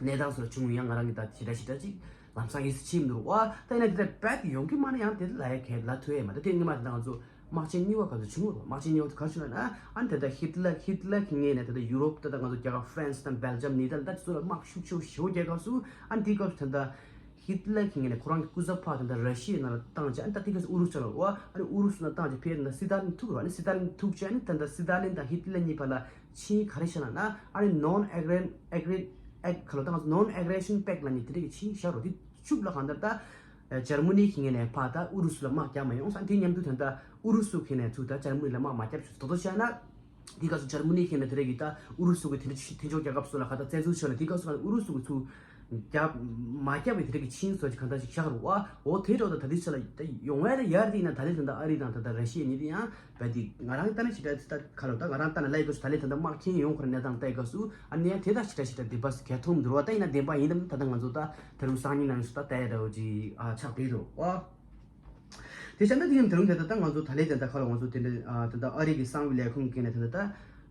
གནས་སྟངས་སོགས་བྱུང་ཡང་ང་རང་གི་ད་ཞེ་དྲག་ཞེ་དྲག་ཅིག་ལམ་སང་ཡིད་ཆེས་མི་འདུག་བ། ད་ཡིན་ན་དེ་འདྲ་རྦད་ཡོང་གི་མ་ན་ཡང་དེ་ལ་ཡ་གལ་ལ་ཐོས་ཡ་མ་ད་དེ་སྔོན་མ་དེ་ད་ང་ཚོ་དམག་ཆེན་གཉིས་པ་ག་ཚོད་བྱུང་བ་དམག་ཆེན་གཉིས་པ་དེ་ག་བྱུང་ན་ཨ་ནི་དེ་ད་ཧི་ཏི་ལ་ཧི་ཏི་ལ་གི་ངོས་ནས་དེ་ད་ཡུ་རོབ་དེ་ད་ང་ཚོ་རྒྱ་གར་ཧྥ་རན་སི་དང་བྷེལ་ཇམ་ནི་ད་ལན་ད་དེ་ཚོ་ལ་དམག་ཤུགས་ཆེ་བོ་ཞེ་བོ་རྒྱག་སྐབས་སུ་ཨ་ནི་དེའི་སྐབས་སུ་དེ་ད་ཧི་ཏི་ལ་གི་ངོས་ནས་ཁོ་རང་གི་སྐུ་ཚབ་ཕར་དེ་ད་ར་ཤི་ཡའི་ནང་ལ་བཏང་བྱས་ཨ་ནི་ད་དེ་ག་ཚོད་ཨུ་རུ་སུ་ལ་བ་ཨ་ནི་ཨུ་རུ་སུ་ནང་བཏང་བྱས་ཕེ་དེ་ད་སི་ཏཱ་ལིན་ཐུག་ར་ཨ་ནི་སི་ཏཱ་ལིན་ཐུག་བྱས་ཨ་ནི་དེ་ད་སི་ཏཱ་ལིན་དང་ཧི་ཏི་ལ་གཉིས་བར་ལ། ཆིངས་ག་རེ་བཞག་ན་ན་ཨ་ནི་Non Aggression Aggression Act ག་ལ་ད་ང་ཚོ་Non Aggression Pact ལ་ནི་དེ་འདྲ་གི་ཆིངས་བཞག་རོགས་དེ་ཤུགས་ལ་གང་ལྟར་ད་ཇར་མ་ནི་གི་ངོས་ནས་ཕར་ད་ཨུ་རུ་སུ་ལ་དམག་རྒྱག་མ་ཡོང་ས་དེ་མཉམ་དུ་ད་ལྟ་ཨུ་རུ་སུ་གི་ངོས་ནས་ཚུར་ད་ཇར་མ་ནི་ལ་དམག་མ་རྒྱབ་ཞུ་དོ་དོ་བྱས་ན་དེ་ག་ཚོད་ཇར་མ་ནི་གི་ངོས་ནས་དེ་འདྲ་གི་ད་ཨུ་རུ་སུ་གི་དེ་འདྲ་མཐུན་ཕྱོགས་རྒྱལ་ཁབ་སོགས་ལ་ག་ད་བཙན་འཛུལ་བྱས་ན་དེ་ག་ཚོད་ཨུ་རུ་སུ་གི་ཚུར་རྒྱབ་མ་རྒྱབ་པའི་དེ་འདྲ་གི་ཆིངས་སོགས་ཀྱི་གང་ལྟར་ཞིག་བཞག་རོགས་ཨ། འོ་དེ་འདྲ་ད་ད་དེ་ཚོ་ལ་ད་ཡོང་བས་ད་ཡར་དེ་ཡིན་ན་ད་ལེ་ད་ད་ཨ་རི་དང་ད་ད་ར་ཤི་ཡ་གཉིས་དེ་ཡང་། བས་དེ་ང་རང་ལྟ་ན་ཞེ་དྲག་ད་ཁ་ལོ་ད་ང་རང་ལྟ་ན་ལས་དགོས་ད་ལས་ད་ལྟ་དམག་ཁྱེར་ཡོང་ཁོ་ར་གནས་སྟངས་ལྟ་དགོས་སུ་ཨ་ནི་ཡང་དེ་ད་ཞེ་དྲག་ཞེ་དྲག་བདེན་པ་སུ་གལ་མཐོང་མི་འདུག་རོ། ད་ཡིན་ན་བདེན་པ་ཡིན་ནམ་ད་ད་ང་ཚོ་ད་ད་རུང་སང་ཉིན་ནང་སུ་ད་ལྟ་ཡ་འདྲ་བོ་ཅིག་ཨ་ཆགས་བསྡད་འདུག་ཨ། དེ་བྱས་ན་དེ་ཡིན་ད་རུང་དེ་ད་ད་ང་ཚོ་ད་ལས་དེ་ད་ཁ་ལོ་ང་ཚོ་དེ་འདྲ་ཨ་ད་ད་ཨ་རི་གི་གསང་བའི་ལས་ཁུངས་ཀྱི་ནས་དེ་ད་ད་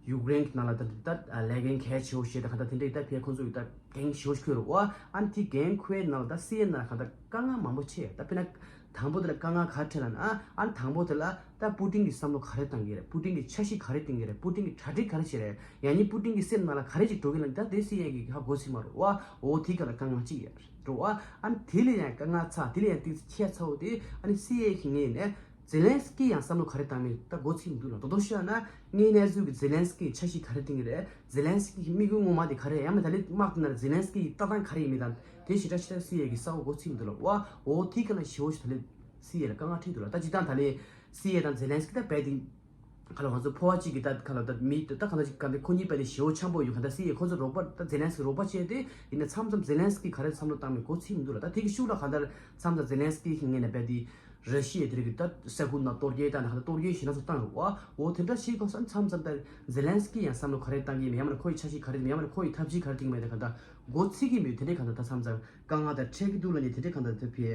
ཡུཀ་རེན་གི་ནང་ལ་ད་ད་ད་ལས་འགན་གལ་ཆེ་བོ་ཞེ་ད་ག་ད་དེ་འདྲ་ད་ཕེ་ཁོང་ཚོ་ཡི་ད་འགན་ཞེ་བོ་ཞིག་ཁུར་རོ་ཨ། ཨ་ནི་དེ་འགན་ཁུར་ནང་ལ་ད་སི་ཨེན་ནང་ལ་ག་ད་དཀའ་ངལ་མང་པོ་ཆེ་ད་ཕེ་ན། དང་པོ་དེ་ལ་དཀའ་ངལ་ག་རེ་འཕྲད་ལབ་ན་ཨ་ནི་དང་པོ་དེ་ལ་ད་པུ་ཏིན་གྱི་བསམ་བློ་ག་རེ་བཏང་གི་རེད། པུ་ཏིན་གྱི་འཆར་གཞི་ག་རེ་བཏིང་གི་རེད། པུ་ཏིན་གྱི་གྲ་སྒྲིག་ག་རེ་བྱེད་རེད། ཡང་ནི་པུ་ཏིན་གྱི་སེམས་ནང་ལ་ག་རེ་ཅིག་འགྲོ་གི་ལབ་ན་ད་དེ་སི་ཨེ་གི་ཧ་གོ་ཚིག་མ་རེད་བ། འོ་དེ་ག་ལ་དཀའ་ངལ་གཅིག་ཡོད་རེད་བ། ཨ་ནི་དེ་ལས་ཡང་དཀའ་ངལ་ཚ་དེ་ལས་ཡང་ཏིག་ཙམ་ཁྱད་མཚར་བོ་དེ་ཨ་ནི་སི་ཨེ་གི་ངོས་ནས་ཛེ་ལན་སི་ཀི་ཡང་བསམ་བློ་ག་རེ་བཏང་མིན་ད་གོ་ཚིག་མི་འདུག་ལ་དོ་དོ་ཤོད་ན་ངའི་གནས་ཚུལ་གྱི་ཛེ་ལན་སི་ཀི་འཆར་གཞི་ག་རེ་བཏིང་གི་རེད། ཛེ་ལན་སི་ཀི་གི་དམིགས་ཡུལ་ངོ་མ་དེ་ག་རེ་ཡང་མིན་ད་ལས་དམག་དེ་ནང་ཛེ་ལན་སི་ཀི་གི་ལྟ་སྟངས་ག་རེ་ཡིན་མིན་དང་དེ་ཞེ་དྲག་ཞེ་དྲག་སི་ཨེ་གི་གསལ་བོ་གོ་ཚིག་མི་འདུག་ལ་བ། འོ་དེ་ག་ལ་ཞེ་བོ་ཞིག་ད་ལས་སི་ཨེ་ལ་དཀའ་ངལ་འཕྲད་འདུག་ལ། ད་ཅི་ད་ད་ལས་སི་ཨེ་དང་ཛེ་ལན་སི་ཀི་ད་རྦད་དེ་ག་ལ་ང་ཚོ་ཕོ་བ་གཅིག་གི་ད་ག་ལ་ད་མི་ད་ག་ལ་ཅིག་ག་འདི་ཁོ་གཉིས་རྦད་དེ་ཞེ་བོ་འཆམ་པོ་ཡོད་ག་ད་སི་ཨེ་ཁོ་ཚོ་རོགས་པ་ད་ཛེ་ལན་སི་ཀི་རོགས་པ་བྱས་ཏེ་ཡིན་ན་མཚམས་མཚམས་ཛེ་ལན་སི་ཀི་ག་རེ་བསམ་བློ་བཏང་མིན་གོ་ཚིག་མི་འདུག་ལ། ད་དེ་གི་ཤུགས་ལ་ག་ད་མཚམས་མཚམས་ཛེ་ལན་སི་ཀི་གི་ངོས་ནས་རྦད་དེ། ར་ཤི་ཡས་དེ་རིགས་ཀྱི་ད་ས་ཁུལ་ནང་གཏོར་རྒོལ་བཏང་ནས་གང་ལྟར་གཏོར་རྒོལ་ཞེ་དྲག་ཚོ་བཏང་རེད་བ། འོ་དེ་འདྲ་བྱེད་སྐབས་སུ་མཚམས་མཚམས་ད་ཛེ་ལན་སི་ཀི་ཡང་བསམ་བློ་ག་རེ་བཏང་གི་ཡིན་མིན། ཡང་མིན་ཁོ་ཡི་འཆར་གཞི་ག་རེ་ཡིན་མིན། ཡང་མིན་ཁོ་ཡི་ཐབས་ཇུས་ག་རེ་བཏིང་མིན། དེ་གང་ལྟར་མགོ་ཚོད་ཀྱི་མེད། དེ་འདྲའི་གང་ལྟར་ད་མཚམས་མཚམས་དཀའ་ངལ་དང་འཕྲད་ཀྱི་འདུག་ལབ་ནས་དེ་འདྲའི་གང་ལྟར་ད་ཕེ་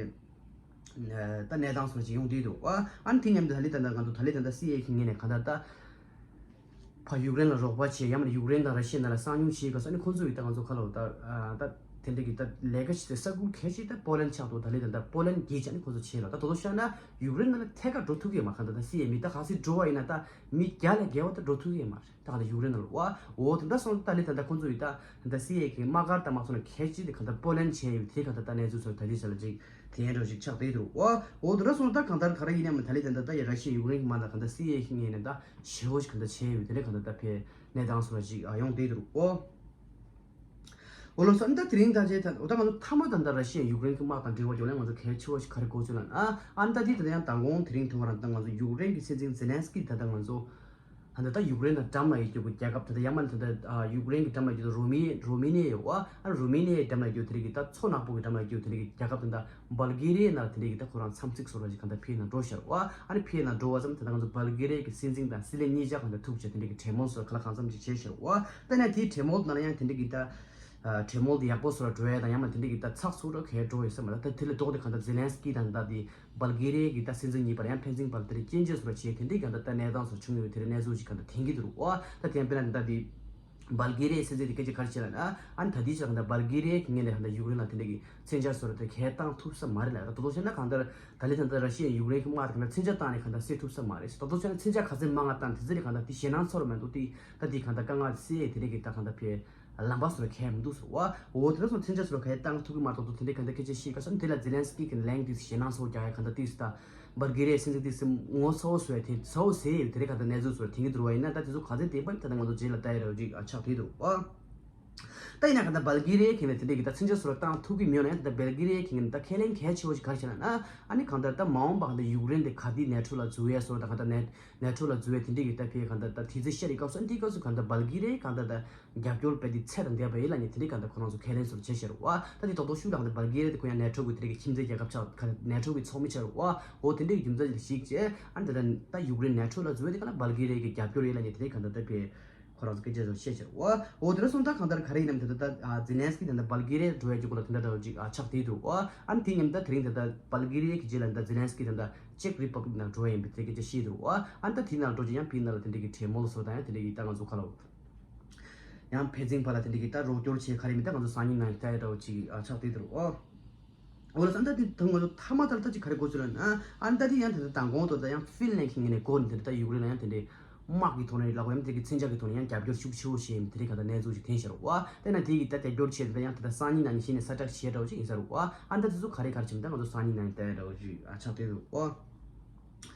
ད་གནས་སྟངས་སོགས་ཅིག་ཡོང་བསྡད་འདུག་བ། ཨ་ནི་དེ་མཉམ་དུ་ད་ལི་ད་ད་ང་ཚོ་ད་ལི་ད་ད་སི་ཨེ་གི་ངོས་ནས་གང་ལྟར་ད། ཕར་ཡུཀ་རེན་ལ་རོགས་པ་བྱེད། ཡང་མིན་ཡུཀ་རེན་དང་ར་ཤི་ཡ་ནང་ལ་གསང་ཉུལ་བྱེད་ག་ས་ནི་ཁོ་ཚོ་ཡི་ད་ང་ཚོ་ཁ་ལོ་ད་ད་དེ་འདྲ་གི་ད་ལས་ཀ་བྱེད་ས་ཁུལ་གལ་ཆེ་ད་པོ་ལན་ཆགས་འདུག་ད་ལི་ད་ད་པོ་ལན་གྱིས་ཅང་ནི་ཁོ་ཚོ་བྱེད་ལ། ད་དོ་དོ་ཤ་ན་ཡུཀ་རེན་ནང་ལ་ཐད་ཀར་འགྲོ་ཐུབ་ཀྱི་མ། གང་ད་ད་སི་ཨེ་མི་ད་ག་སི་འགྲོ་བ་ཡིན་ན་ད་མི་བརྒྱ་ལས་བརྒལ་བ་ད་འགྲོ་ཐུབ་ཀྱི་མ་རེད། ད་གང་ད་ཡུཀ་རེན་ནང་ལ་བ། འོ་དེ་འདྲ་སོང་ད་ལི་ད་ད་ཁོ་ཚོ་ཡི་ད་ད་སི་ཨེ་གི་དམག་སྒར་ད་མ་སོང་ན་གལ་ཆེ་དེ་གང་ད་པོ་ལན་བྱས་ཡོད། དེ་གང་ད་ད་གནས་ཚུལ་སོང་ད་ལི་ས་ལ་ཅིག་དེ་ཡན་འགྲོ་ཞིག་ཆགས་བསྡད་འདུག་བ། འོ་དེ་འདྲ་སོང་ད་གང་ལྟར་ག་རེ་ཡིན་ནའང་ད་ལི་ད་ད་ད་ཡ་ར་ཤི་ཡ་ཡུཀ་རེན་གི་དམག་ལ་གང་ད་སི་ཨེ་གི་ངོས་ནས་ད། ཞེ་བོ་ཞིག་གང་ལྟར་བྱས་ཡོད། དེ་ནས་གང་ལྟར་ད་ཕེ་གནས་སྟངས་སོགས་ལ་ཅིག་ཨ་ཡོང་བསྡད་འདུག་ཨོ། འོ་ལོ་སོ་ཨ་ནི་ད་དེ་རིང་ད་ཅེ་ད་འོ་ད་ང་ཚོ་མཐའ་མ་ད་ད་ར་ཤི་ཡ་ཡུཀ་རེན་གྱི་དམག་དང་འབྲེལ་བ་ཡོད་ལ་ང་ཚོ་གལ་ཆེ་བོ་ཞིག་ག་རེ་གོ་ཚུལ་ལ་ཨ་ཨ་ནི་ད་དེ་ད་ད་ཡང་མདང་དགོང་དེ་རིང་ཐུང་བ་རང་ད་ང་ཚོ་ཡུཀ་རེན་གྱི་སྲིད་འཛིན་ཛེ་ལན་སི་ཀི་ད་ད་ང་ཚོ་ད་ད་ད་ཡུཀ་རེན་དང་འགྲམ་ལ་ཡོད་རྒྱུ་གི་རྒྱལ་ཁབ་ད་ད་ཡང་མ་ད་ད་ཡུཀ་རེན་གྱི་འགྲམ་ལ་ཡོད་རྒྱུ་རུ་མི་རུ་མི་ནི་ཡོད་ཨ། ཨ་རུ་མི་ནི་ཡའི་འགྲམ་ལ་ཡོད་རྒྱུ་དེ་རིགས་ཀྱི་ད་མཚོ་ནག་པོ་གི་འགྲམ་ལ་ཡོད་རྒྱུ་དེ་རིགས་ཀྱི་རྒྱལ་ཁབ་ད་ད། བལ་གེ་རི་ཡའི་ནང་དེ་འདྲའི་གི་ད་ཁོ་རང་འཚམས་གཟིགས་སོགས་ར་ཞིག་གང་ལྟར་ཕེབས་ནས་འགྲོ་ཤར་བ། ཨ་ནི་ཕེབས་ནས་འགྲོ་བ་ཙམ་དེ་ད་ང་ཚོ་བལ་གེ་རི་ཡའི་གི་སྲིད་འཛིན་དང་སྲིད་བློན་གཉིས་ཆ་གང་ལྟར་ཐུག་བྱས་དེ་འདྲའི་གི་གྲོས་མོལ་སོགས་ག་ལ་གང་འཚམ་ཅིག་བྱས་ཤར་བ། ད་ནས་དེའི་གྲོས་མོལ་ནང་ལ་ཡང་དེ་འདྲའི་གི་ད་གྲོས་མོལ་དེ་ཡག་པོ་སོགས་ར་འགྲོ་ཡ་དང་ཡང་མ་དེ་འདྲའི་གི་ད་ཚགས་ཚུད་ར་གས་འགྲོ་ཡོད་ས་མ་རེད། ད་དེ་ལས་ལྡོག་སྟེ་གང་ལྟར་ཛེ་ལན་སི་ཀི་དང་ད་དེ་བལ་གེ་རི་ཡའི་གི་ད་སྲིད་འཛིན་གཉིས་བར་ཡང་ཕན་ཚུན་བར་དེ་འདྲའི་སྐྱོན་བརྗོད་སོགས་ར་བྱས་དེ་འདྲའི་གི་གང་ལྟར་ད་གནས་སྟངས་སོགས་བྱུང་ཡོད། དེ་འདྲའི་གནས་ཚུལ་ཞིག་གང་ལྟར་ཐོན་གྱི་འདུག་ར་བ། ད་དེ་ཡང་དཔེར་ན་ད་དེ། བལ་གེ་རི་ཡའི་སྲིད་འཛིན་དེ་སྐད་ཆ་ག་རེ་བཤད་ལབ་ན། ཨ་ནི་ད་ལྟའི་ཆར་ད་བལ་གེ་རི་ཡའི་ངོས་ནས་གང་ལྟར་ཡུཀ་རེན་ལ་དེ་འདྲ་གི་མཚོན་ཆ་བཟོ་ར་དེ་གས་བཏང་ཐུབ་ས་མ་རེད་ལབ། ད་དོ་བྱས་ན་གང་ལྟར་ད་ལྟའི་ད་ལྟ་ར་ཤི་ཡའི་ཡུཀ་རེན་གྱི་དམག་དེ་གང་ལྟར་མཚོན་ཆ་བཏང་ནས་གང་ལྟར་སེལ་ཐུབ་ས་མ་རེད། ད་དོ་བྱས་ན་མཚོན་ཆ་ག་ཚོད་མང་ང་བཏང་དེ་ཚོ་རེད་གང་ལྟར་དེ་ཞེད་སྣང་ཚོར་མི་འདུག་དེ་ད་དེ་གང་ལྟར་དཀའ་ངལ་སེལ་དེ་འདྲ་གི་ད་གང་ལྟར་ཕེ་ལམ་པ་བཟོ་ར་གས་མི་འདུག་ཟེར་བ། འོ་དེ་འདྲ་སོང་མཚོན་ཆ་བཟོ་ར་གས་བཏང་ཐུབ་ཀྱི་མ་གཏོགས་དེ་འདྲ་གང་ལྟར་སྐད་ཆ་བཤད་ག་སོང་དེ་ལ་ཛེ་ལན་སི་ཀི་གི་ལན་དེ་ཞེད་སྣང་ཚོར་རྒྱག་ཡ་གང་ལྟར་དེ་ད། བལ་གེ་རི་ཡའི་སྲིད་འཛིན་དེ་སེམས་ངོ་ཚ་བོ་བཟོས་དེ་ཚ་བོ་ཟེར་ཡོད། དེ་རེད་གང་ལྟར་གནས་ཚུལ་བཟོས་དེང་གི་འདུག་བ། ཡིན་ན་ད་དེ་ཚོ་ག་ཚོད་བདེན་པ་ཡིན་ད་ལྟ་ང་ཚོ་རྗེས་ལ་ལྟ་ཡི་རེད་ཅིག་ཨ་ཆགས་བསྡད་འདུག་ཨ། ད་ཡིན་ན་གང་ལྟར་བལ་གེ་རི་ཡའི་ཁེ་ནས་དེ་འདྲས་ཀྱི་ད་མཚོན་ཆ་བཟོ་ར་བཏང་ཐུབ་ཀྱི་མེད་ན་ཡང་ད་བལ་གེ་རི་ཡའི་ཁེ་ནས་ད་ཁས་ལེན་གལ་ཆེ་བོ་ཞིག་ག་རེ་བྱས་ན་ན་ཨ་ནི་གང་ལྟར་ད་མ་འོངས་པ་གང་ལྟར་ཡུཀ་རེན་དེ་ག་དུས་ནེ་ཊོ་ལ་འཛུལ་ཡས་བཟོ་ར་ད་གང་ལྟར་ནེ་ནེ་ཊོ་ལ་འཛུལ་ཡས་དེ་འདྲས་ཀྱི་ད་ཕེ་གང་ལྟར་ད་དུས་ཚོད་བཤད་རེད་སྐབས་སུ་ཨ་ནི་དེའི་སྐབས་སུ་གང་ལྟར་བལ་གེ་རི་ཡའི་གང་ལྟར་ད། རྒྱབ་སྐྱོར་དཔེ་དེ་ཚད་དང་ལྡན་པ་ཡིན་ལབ་ནས་དེ་འདྲའི་གང་ལྟར་ཁོ་རང་ཚོ་ཁས་ལེན་སོགས་བྱས་ཤར་བ། ད་དེ་ཏོག་ཏོག་ཤུགས་ལ་གང་ལྟར་བལ་གེ་རི་དེ་ཁོ་ཡང་ནེ་ཊོ་གི་དེ་རིགས་ཀྱི་ཁྱིམ་མཚེས་རྒྱལ་ཁབ་ཆགས་ག་ནེ་ཊོ་གི་ཚོགས་མི་ཆགས་བ། འོ་དེ་འདྲའི་རྒྱུ་མཚན་ཞིག་བྱས་ཨ་ནི་ད་ལྟ་ད་ཡུཀ་རེན་ནེ་ཊོ་ལ་འཛུལ་བ་དེ་གང་ལྟར་བལ་གེ་རི་གི་རྒྱབ་སྐྱོར་ཡིན་ལབ་ནས་དེ་འདྲའི་གང་ལྟར་ད་བལ་ཁོ་རང་ཚོ་སྐད་ཆ་ཚོ་བཤད་ཤར་བ། འོ་དེ་འདྲ་སོང་ད་གང་ལྟར་ག་རེ་ཡིན་ནམ་དེ་ད་ད་ཛེ་ལན་སི་ཀི་དེ་འདྲ་བལ་གེ་རི་འགྲོ་ཡ་གི་སྐོར་ལ་དེ་འདྲ་འདྲ་བོ་ཅིག་ཨ་ཆགས་བསྡད་འདུག་བ། ཨ་ནི་དེ་མཉམ་ད་དེ་རིང་ད་ད་བལ་གེ་རི་གི་རྗེས་ལ་ད་ཛེ་ལན་སི་ཀི་དེ་འདྲ་ཅེག་རི་པབ་ལིག་ནང་འགྲོ་ཡ་ཡིན་པའི་དེ་སྐད་ཆ་བཤད་འདུག་བ། ཨ་ནི་ད་དེ་ནང་འགྲོ་རྗེས་ཡང་བི་ནང་ལ་དེ་འདྲ་གི་གྲོས་མོལ་སོགས་དང་ཡང་དེ་འདྲ་གི་ད་ང་ཚོ་ཁ་ལོ། ཡང་ཕན་ཚུན་བར་ལ་དེ་འདྲ་གི་ད་རོགས་སྐྱོར་བྱེད་ག་རེ་མི་ད་ང་ཚོ་སང་ཉིན་ནང་ལྟ་ཡ་འདྲ་བོ་ཅིག་ཨ་ཆགས་བསྡད་འདུག་ཨོ། འོ་ལ་ས་ད་དེ་ད་ང་ཚོ་མཐའ་མ་ད་ལྟ་ཅིག་ག་རེ་གོ་ཚུལ་ལ་ན་ཨ་ནི་ད་དེ་ཡང་དེ་ད་མདང་དགོང་དུ་ད་ཡང་ཧྥིན་ལན་གྱི་ངོས་ནས་གོ་ནས་དེ་ད་ཡུཀ་རེན་ལ་ཡང་དེ་འདྲའི་དམག་གི་ཐོག་ནས་ལག་པ་ཡང་དེ་གི་མཚོན་ཆ་གི་ཐོག་ནས་ཡང་རྒྱབ་སྐྱོར་ཤུགས་ཆེ་བོ་བྱེད་ཡིན་དེ་འདྲའི་ག་ད་གནས་ཚུལ་ཅིག་ཐོན་ཤར་བ། དེ་ན་དེ་གི་ད་རྒྱབ་སྐྱོར་བྱེད་དེ་ད་ཡང་དེ་ད་སང་ཉིན་ནང་ནས་གཞི་ནས་ས་བཀྲ་ཞེ་འདྲ་བོ་ཅིག་ཡིན་ས་རུ་བ། ཨ་ནི་ད་དེ་ཚོ་ག་རེ་ག་རེ་བྱེད་མི་ད་ང་ཚོ་སང་ཉིན་ནང་ནས་ལྟ་ཡ་འདྲ་བོ་ཅིག་ཨ་ཆགས་བསྡད་འདུག་ཨོ།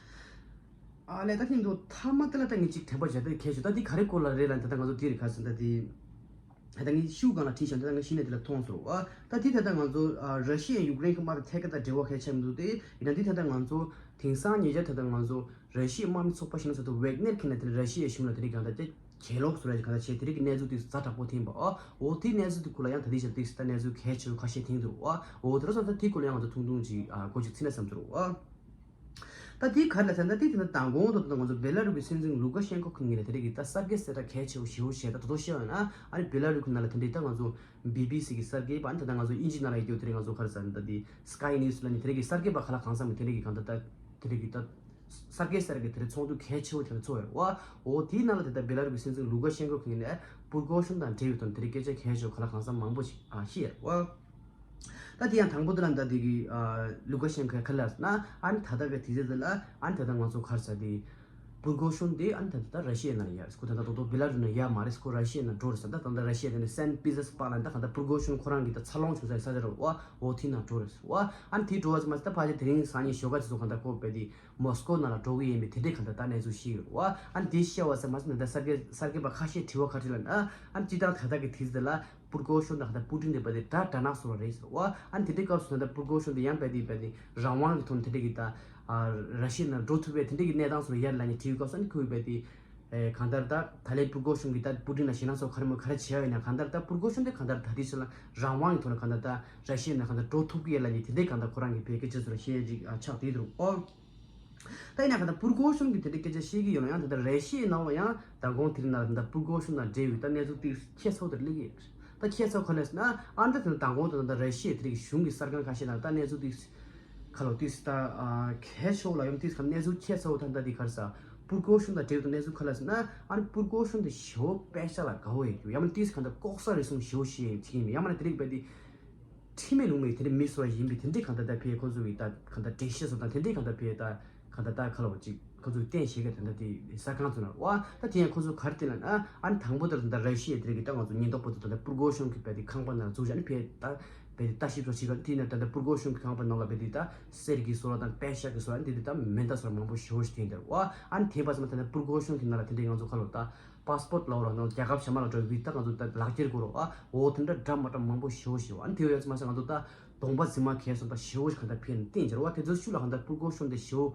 ཨ་ལས་ད་ཐེངས་འདུག་མཐའ་མ་དེ་ལ་ད་ངས་ཅིག་དྲན་པ་བརྗེད་ད་གལ་ཆེ་ད་དེ་ག་རེ་སྐོར་ལ་རེད་ལ་ད་ད་ང་ཚོ་དེ་རེད་ག་ཟེར་ད་དེ། ད་ངས་ཤུགས་གང་ལ་བྲིས་ཤག་ད་ང་གཞི་ནས་དེ་ལ་མཐོང་སོང་ཨ། ད་དེ་ད་ད་ང་ཚོ་ཨ་ར་ཤི་ཡ་ཡུཀ་རེན་གྱི་དམག་དང་ཐད་ཀ་ད་འབྲེལ་བ་གལ་ཆེ་མི་འདུག་སྟེ་ཡིན་ན་དེ་ད་ད་ང་ཚོ་དེང་སང་ཉེ་ཆར་ད་ད་ང་ཚོ་ར་ཤི་ཡའི་དམག་མི་ཚོགས་པ་ཞིག་ན་ས་ད་ཝེག་ནེར་ཁེ་ན་དེ་ར་ཤི་ཡའི་གཞུང་ལ་དེ་རིགས་གང་ད་ཅེ་གྱེན་ལོག་སུ་ར་གང་ད་ཆེ་དེ་རིགས་ཀྱི་གནས་ཚུལ་དེ་ཛ་དྲག་པོ་ཐོན་པ་ཨ། འོ་དེའི་གནས་ཚུལ་དེ་ཁུ་ལ་ཡང་ད་དེ་ཞབས་དེ་ད་གནས་ཚུལ་གལ་ཆེ་བོ་ཁ་ཤས་ཐོན་འདུག་ཨ། འོ་དེ་ར་སོང་ད་དེ་ཁུ་ལ་ཡང་ང་ཚོ་ཐུང་ཐུང་ཅིག་ཨ་གོ་ཅིག་ཚིག་ན་བསམ་ཚོར་ཨ། ད་དེའི་ག་རེ་ལ་ཟེར་ན་ད་དེ་དེ་ན་མདང་དགོང་དུ་ད་ང་ཚོ་བེ་ལ་རུ་གི་སྲིད་འཛིན་ལུ་ཀ་ཤན་ཁོ་ཁོང་གཉིས་ལ་དེ་རིགས་ཀྱི་ད་གསར་འགོད་གསལ་བསྒྲགས་གལ་ཆེ་བོ་ཞེ་བོ་བྱས་ད་ད་དོ་ཤེས་ཡོད་ན་ཨ་ནི་བེ་ལ་རུ་གི་ནང་ལ་དེ་འདྲའི་ད་ང་ཚོ་བི་བི་སི་གི་གསར་འགོད་པ་ཨ་ནི་ད་ད་ང་ཚོ་དབྱིན་ཇི་ནང་ལ་ཡོད་དེ་རིགས་ང་ཚོ་ག་རེ་ཟེར་ན་ད་དེ་སི་ཀའི་ནིའུ་སི་ལ་ནི་དེ་རིགས་ཀྱི་གསར་འགོད་པ་ཁ་ལག་གང་ས་མི་དེ་རིགས་ཀྱི་གང་ད་ད་དེ་རིགས་ཀྱི་ད་གསར་འགོད་གསལ་བསྒྲགས་ཀྱི་དེ་རིགས་ཚོགས་འདུ་གལ་ཆེ་བོ་དེ་འདྲ་ཚོགས་ཡོད་བ། འོ་དེའི་ནང་ལ་དེ་ད་བེ་ལ་རུ་གི་སྲིད་འཛིན་ལུ་ཀ་ཤན་ཁོ་ཁོང་གཉིས་ནས་པུར་གོ་ཤོན་དང་འབྲེལ་ཡོད་དོན་དེ་རིགས་སྐད་ཆ་གལ་ཆེ་བོ་ཁ་ལག་གང་ས་མང་པོ་ཞིག་ཨ་ཤེས་ཡོད་བ། ད་དེ་ཡང་དང་པོ་དེ་ལ་ད་དེ་གི་ཨ་ལུ་ཀ་ཤན་ཁོས་ག་རེ་ལབ་ན་ཨ་ནི་ད་ལྟ་གི་དུས་ཚོད་དེ་ལ་ཨ་ནི་ད་ལྟ་ང་ཚོ་ག་རེ་ཟེར་དེ་པུར་གོ་ཤོན་དེ་ཨ་ནི་ད་ལྟ་ད་ར་ཤི་ཡའི་ནང་ལ་ཡོད་རེད། ཁོ་ད་ལྟ་ཏོག་ཏོག་བེ་ལ་རུ་ནང་ཡོད་མ་རེད། ཁོ་ར་ཤི་ཡའི་ནང་འགྲོ་རེད་ཟེར། ད་ད་ལྟ་ར་ཤི་ཡ་དེ་ནས་སན་པི་ཏེར་སི་པར་ལ་ད་ག་ད་པུར་གོ་ཤོན་ཁོ་རང་གི་ད་འཚར་ལོངས་བྱུང་ས་ཡི་ས་ཆ་རེད་བ། འོ་དེའི་ནང་འགྲོ་རེད་བ། ཨ་ནི་དེ་འགྲོ་བ་ཙམ་མ་ཟད་ད་ཕལ་ཆེར་དེ་རིང་སང་ཉིན་ཞོགས་ཀ་དེ་ཚོ་ག་ད་ཁོ་བས་དེ་མོ་སི་ཀོ་ནང་ལ་འགྲོ་གི་ཡིན་པའི་དེ་འདྲའི་ག་ད་ད་གནས་ཚུལ་ཤེས་ཡོད་རེད་བ། ཨ་ནི་དེ་ཤེས་བ་ཙམ་མ་ཟད་ད་ད་གསར་འགོད་གསར་འགོད་པ་ཁ་ཤས་དྲི་བ་ག་རེ་དྲིས་ལབ་ན་ཨ་ནི་སྤྱིར་བཏང་ད་ལྟ་གི་དུས་ཚོད་ལ། པུར་གོ་ཤོན་དང་ད་པུ་ཏིན་དེ་བས་དེ་དགྲ་དགྲ་ནག་བཟོ་བ་རེད་ཟེར་བ། ཨ་ནི་དེ་འདྲའི་སྐབས་སུ་ད་ལྟ་པུར་གོ་ཤོན་དེ་ཡང་བས་དེ་བས་དེ་རང་དབང་གི་ཐོག་ནས་དེ་འདྲའི་གི་ད་ཨ་ར་ཤི་ཡ་ནང་འགྲོ་ཐུབ་པའི་དེ་འདྲའི་གི་གནས་སྟངས་སུ་ཡར་ལ་ནས་དྲིས་སྐབས་སུ་ཨ་ནི་ཁོས་བས་དེ་ ཨེ་གང་ལྟར་ད་ད་ལན་སྤུ་གོ་གཞུང་གིས་ད་པུ་ཏིན་ལ་ཞེད་སྣང་ཚོར་ག་རེ་མོ་ག་རེ་བྱས་ཡོད་ན། གང་ལྟར་ད་སྤུ་གོ་གཞུང་དེ་གང་ལྟར་ད་དེ་ཚོ་ལ་རང་དབང་གི་ཐོག་ནས་གང་ལྟར་ད་ར་ཤི་ཡ་ནས་གང་ལྟར་འགྲོ་ཐུབ་ཀྱི་ཡོད་ལབ་ནས་དེ་འདྲའི་གང་ལྟར་ཁོ་རང་གི་བོད་སྐད་ཆ་ཚོ་ལ་བཤད་ཅིག་ཨ་ཆགས་བསྡད་འདུག་ཨོ། ད་ཡིན་ན་གང་ལྟར་སྤུ་གོ་གཞུང་གིས་དེ་འདྲའི་སྐད་ཆ་བཤད་ཀྱི་ཡོད་ན་ཡང་། ད་ལྟ་ར་ཤི་ཡའི་ནང་ལ་ཡང་མདང་དགོང་དེ་རིང་ནང་ལ་ད་ལྟ་སྤུ་གོ་གཞུང་དང་འབྲེལ་བའི་ད་གནས་ཚུལ་དེ་ཁྱད་མཚར་དེ་སླེབས་ཀྱི་ཡོད། ད་ཁྱད་མཚར་ག་རེ་ཟེར་ན། ཨ་ནི་ད་ལྟ་མདང་དགོང་དེ་ད་ལྟ་ར་ཤི་ཡའི་དེ་རིང་གི་གཞུང་གི་གསར་ཁང་ཁ་ཤས་ནང་ད་གནས་ཚུལ་དེ་ཁ་ལོ་ཏིས་ད་ཨ་གལ་ཆེ་བོ་ལ་ཡོང་ཏིས་ཁ་གནས་ཚུལ་ཁྱད་མཚར་བོ་ད་ལྟ་འདི་ག་རེ་ཟ། སྤུ་གོ་གཞུང་དང་འབྲེལ་བའི་གནས་ཚུལ་ག་རེ་ཟེར་ན། ཨ་ནི་སྤུ་གོ་གཞུང་དེ་ཞེ་བོ་པད་ཤག་ལ་དགའ་བོ་ཡོད་རྒྱུ། ཡང་མིན་ཏིས་གང་ལྟར་ལྐོག་ཟ་རུལ་སུངས་ཞེ་བོ་ཞིག་བྱེད་ཀྱི་ཡིན། ཡང་མིན་དེ་རིགས་བས་དེ་ཁྲིམས་མེད་ལུགས་མེད་དེ་འདྲའི་མི་སོ་ཡིན་པའི་དེ་འདྲའི་གང་ལྟར་ད་ཕའི་ཁོ་ཚོ་གི་ད་གང་ལྟར་འགྲེལ་བཤད་སོགས་དང་དེ་འདྲའི་གང་ལྟར་ཕའི་ད་གང་ལྟར་ད་ཁ་ལོ་ཅིག་ཁོ་ཚོས་བསྟན་བཞེས་ཀྱི་དེ་འདྲ་དེ་གསར་ཁང་ཚོ་ན་བ། ད་དེ་ཡང་ཁོ་ཚོ་ག་རེ་བསྟན་ལ་ན། ཨ་ནི་དང་པོ་དེར་ད་ར་ཤི་ཡའི་དེ་རིགས་ཀྱི་ད་ང་ཚོ་ཉེན་རྟོག་པ་ཚོ་ད་ལྟ་སྤུ་གོ་གཞུང་གི་བས་དེ་ཁང་པ་ནང་འཛུལ་བྱས་ནས་ཕའི་ད་བས་དེ་ལྟ་ཞིབ་ཚོ་བྱེད་པ་དེ་ནས་ད་ལྟ་སྤུ་གོ་གཞུང་གི་ཁང་པ་ནང་ལ་བས་དེ་ད་གསེར་གྱི་སོ་ལ་དང་པད་ཤག་གི་སོ་ལ་དེ་དེ་ད་མེ་མདའ་སོ་ལ་མང་པོ་ཞེ་བོ་ཞིག་བསྟན་དེར་བ། ཨ་ནི་དེ་བ་ཚང་མ་ད་ལྟ་སྤུ་གོ་གཞུང་གི་ནང་ལ་དེ་འདྲའི་ང་ཚོ་ཁ་ལོ་ད་པཱ་སི་པོར་ཊི་ལབ་རོགས་ནང་རྒྱལ་ཁབ་གཞན་མ་ལ་འགྲོ་བའི་ད་ང་ཚོ་ད་ལག་འཁྱེར་དགོས་རོགས་ཨ། འོ་དེ་འདྲ་འདྲ་མ་འདྲ་མང་པོ་ཞེ་བོ་ཞིག་བ། ཨ་ནི་དེ་བས་ཚང་མ་ང་ཚོ་ད་གདོང་པ་འཛིན་མ་གས་སོང་ད་ཞེ་བོ་ཞིག་གང་ལྟར་ཕན་བསྟན་ཅེར་བ། དེ་ཚོ་ཤུགས་ལ་གང་ལྟར་སྤུ་གོ་གཞུང་དེ་ཞེ་བོ་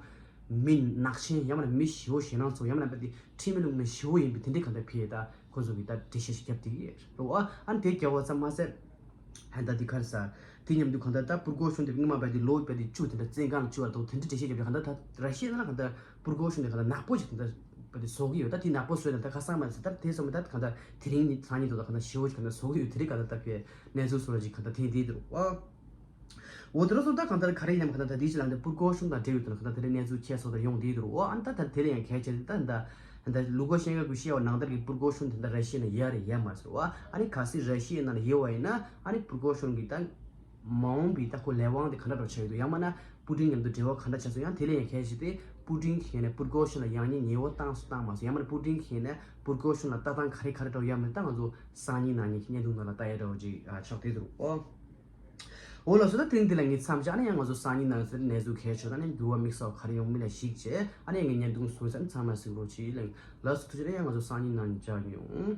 མི་ནག་ཆེན་ཡང་མིན་མི་ཞེ་བོ་ཞེད་སྣང་ཚོར་ཡང་མིན་པ་དེ་ཁྲིམས་མེད་ལུགས་མེད་ཞེ་བོ་ཡིན་པའི་དེ་འདྲའི་གང་ལྟར་ཕའི་ད་ཁོ་ཚོ་གི་ད་འགྲེལ་བཤད་ཞིག་བརྒྱབ་བསྡད་ཀྱི་ཡོད་རེད་བ། ཨ་ནི་དེ་རྒྱབ་པ་ཙམ་མ་ཟད། ཧན་ད་དེ་ག་རེ་ཟ། དེ་མཉམ་དུ་གང་ལྟར་ད་སྤུ་གོ་གཞུང་དེ་སྔོན་མ་བས་དེ་ལོ་བས་དེ་བཅུ་དེ་འདྲ་བཙོན་ཁང་ལ་བཅུག་པ་དང་དེ་འདྲའི་འགྲེལ་བཤད་བརྒྱབ་ཡོད། གང་ལྟར་ད་ར་ཤི་ཡ་ནང་ལ་གང་ལྟར་སྤུ་གོ་གཞུང་དེ་གང་ལྟར་ནག་པོ་ཞིག་དེ་འདྲ་བས་དེ་བཟོ་གི་ཡོད། ད་དེ་ནག་པོ་བཟོས་ན་ད་ཁ་སང་མ་ཟད་ད་དེ་སོང་མ་ད་གང་ལྟར་དེ་རིང་ནི་སང་ཉིན་དུ་ད་གང་ལྟར་ཞེ་བོ་ཞིག་གང་ལྟར་བཟོ་གི་ཡོད། དེ་རིང་གང་ལྟར་ད་ཕའི་གནས་ཚུལ་སོགས་ལ་ཅིག་གང་ལྟར་ཐེངས་འདི་འདུག་ཨ། འོ་དེ་ར་སོང་ད་གང་ལྟར་ག་རེ་ཡིན་ནམ་གང་ལྟར་ད་དེའི་ཕྱི་ལ་འདི་སྤུ་གོ་གཞུང་དང་འབྲེལ་བའི་དོན་གང་ལྟར་དེ་རིང་གནས་ཚུལ་ཁྱད་མཚར་དེ་ཡོང་བསྡད་འདུག་ཨོ། ཨ་ནི་ད་ད་དེ་ལ་ཡང་གལ་ཆེ་ད་ད་ད་ལུ་ཀ་ཤན་ཀ་གིས་བཤད་པ་ནང་ལྟར་གྱི་སྤུ་གོ་གཞུང་དེ་འདྲ་ར་ཤི་ཡ་ནང་ཡོད་རེད་ཡོད་མ་རེད་བ། ཨ་ནི་གལ་སྲིད་ར་ཤི་ཡའི་ནང་ལ་ཡོད་པ་ཡིན་ན། ཨ་ནི་སྤུ་གོ་གཞུང་གི་ད་མ་འོངས་པའི་ད་ཁོ་ལས་དབང་དེ་ག་འདྲ་འདྲ་ཆགས་ཡོད་འདུག་ཡང་མིན་ན་པུ་ཏིན་མཉམ་དུ་འབྲེལ་བ་ག་འདྲ་ཆགས་སོང་། ཡང་དེ་ལ་ཡང་གལ་ཆེ་དེ་པུ་ཏིན་གྱིས་ནས་སྤུ་གོ་གཞུང་ལ་ཡང་སྙིང་ཉེ་བོ་བཏང་སོང་བཏང་མ་སོང་། ཡང་མིན་ན་པུ་ཏིན་གྱིས་ནས་སྤུ་གོ་གཞུང་ལ་ལྟ་སྟངས་ག་རེ་ག་རེ་འདྲ་ཡོད་མེད་ད་ང་ཚོ་སང་ཉིན་གནངས་ཉིན་གྱི་བརྙན་ཐུང་ནང་ལ་ལྟ་ཡ་འདྲ་བོ་ཅིག་ཆགས་བསྡད་འདུག་ཨོ། འོ་ལགས་སོ། ད་དེ་རིང་འདི་ལ་ངས་མཚམས་བཞག་ནས་ཡང་ང་ཚོ་སང་ཉིན་ནང་ཟེར་གནས་ཚུལ་གལ་ཆེ་ད་ནས་འགྱུར་བ་དམིགས་བསལ་ག་རེ་ཡོང་མིན་ལ་གཞིགས་བྱས། ཨ་ནི་ངས་བརྙན་ཐུང་བཟོས་ཙང་ཚང་མ་གཟིགས་རོགས་གྱིས་ལགས། ལགས་སོ། ཐུགས་རྗེ་ཆེ། ཡང་ང་ཚོ་སང་ཉིན་ནང་མཇལ་ཡོང་།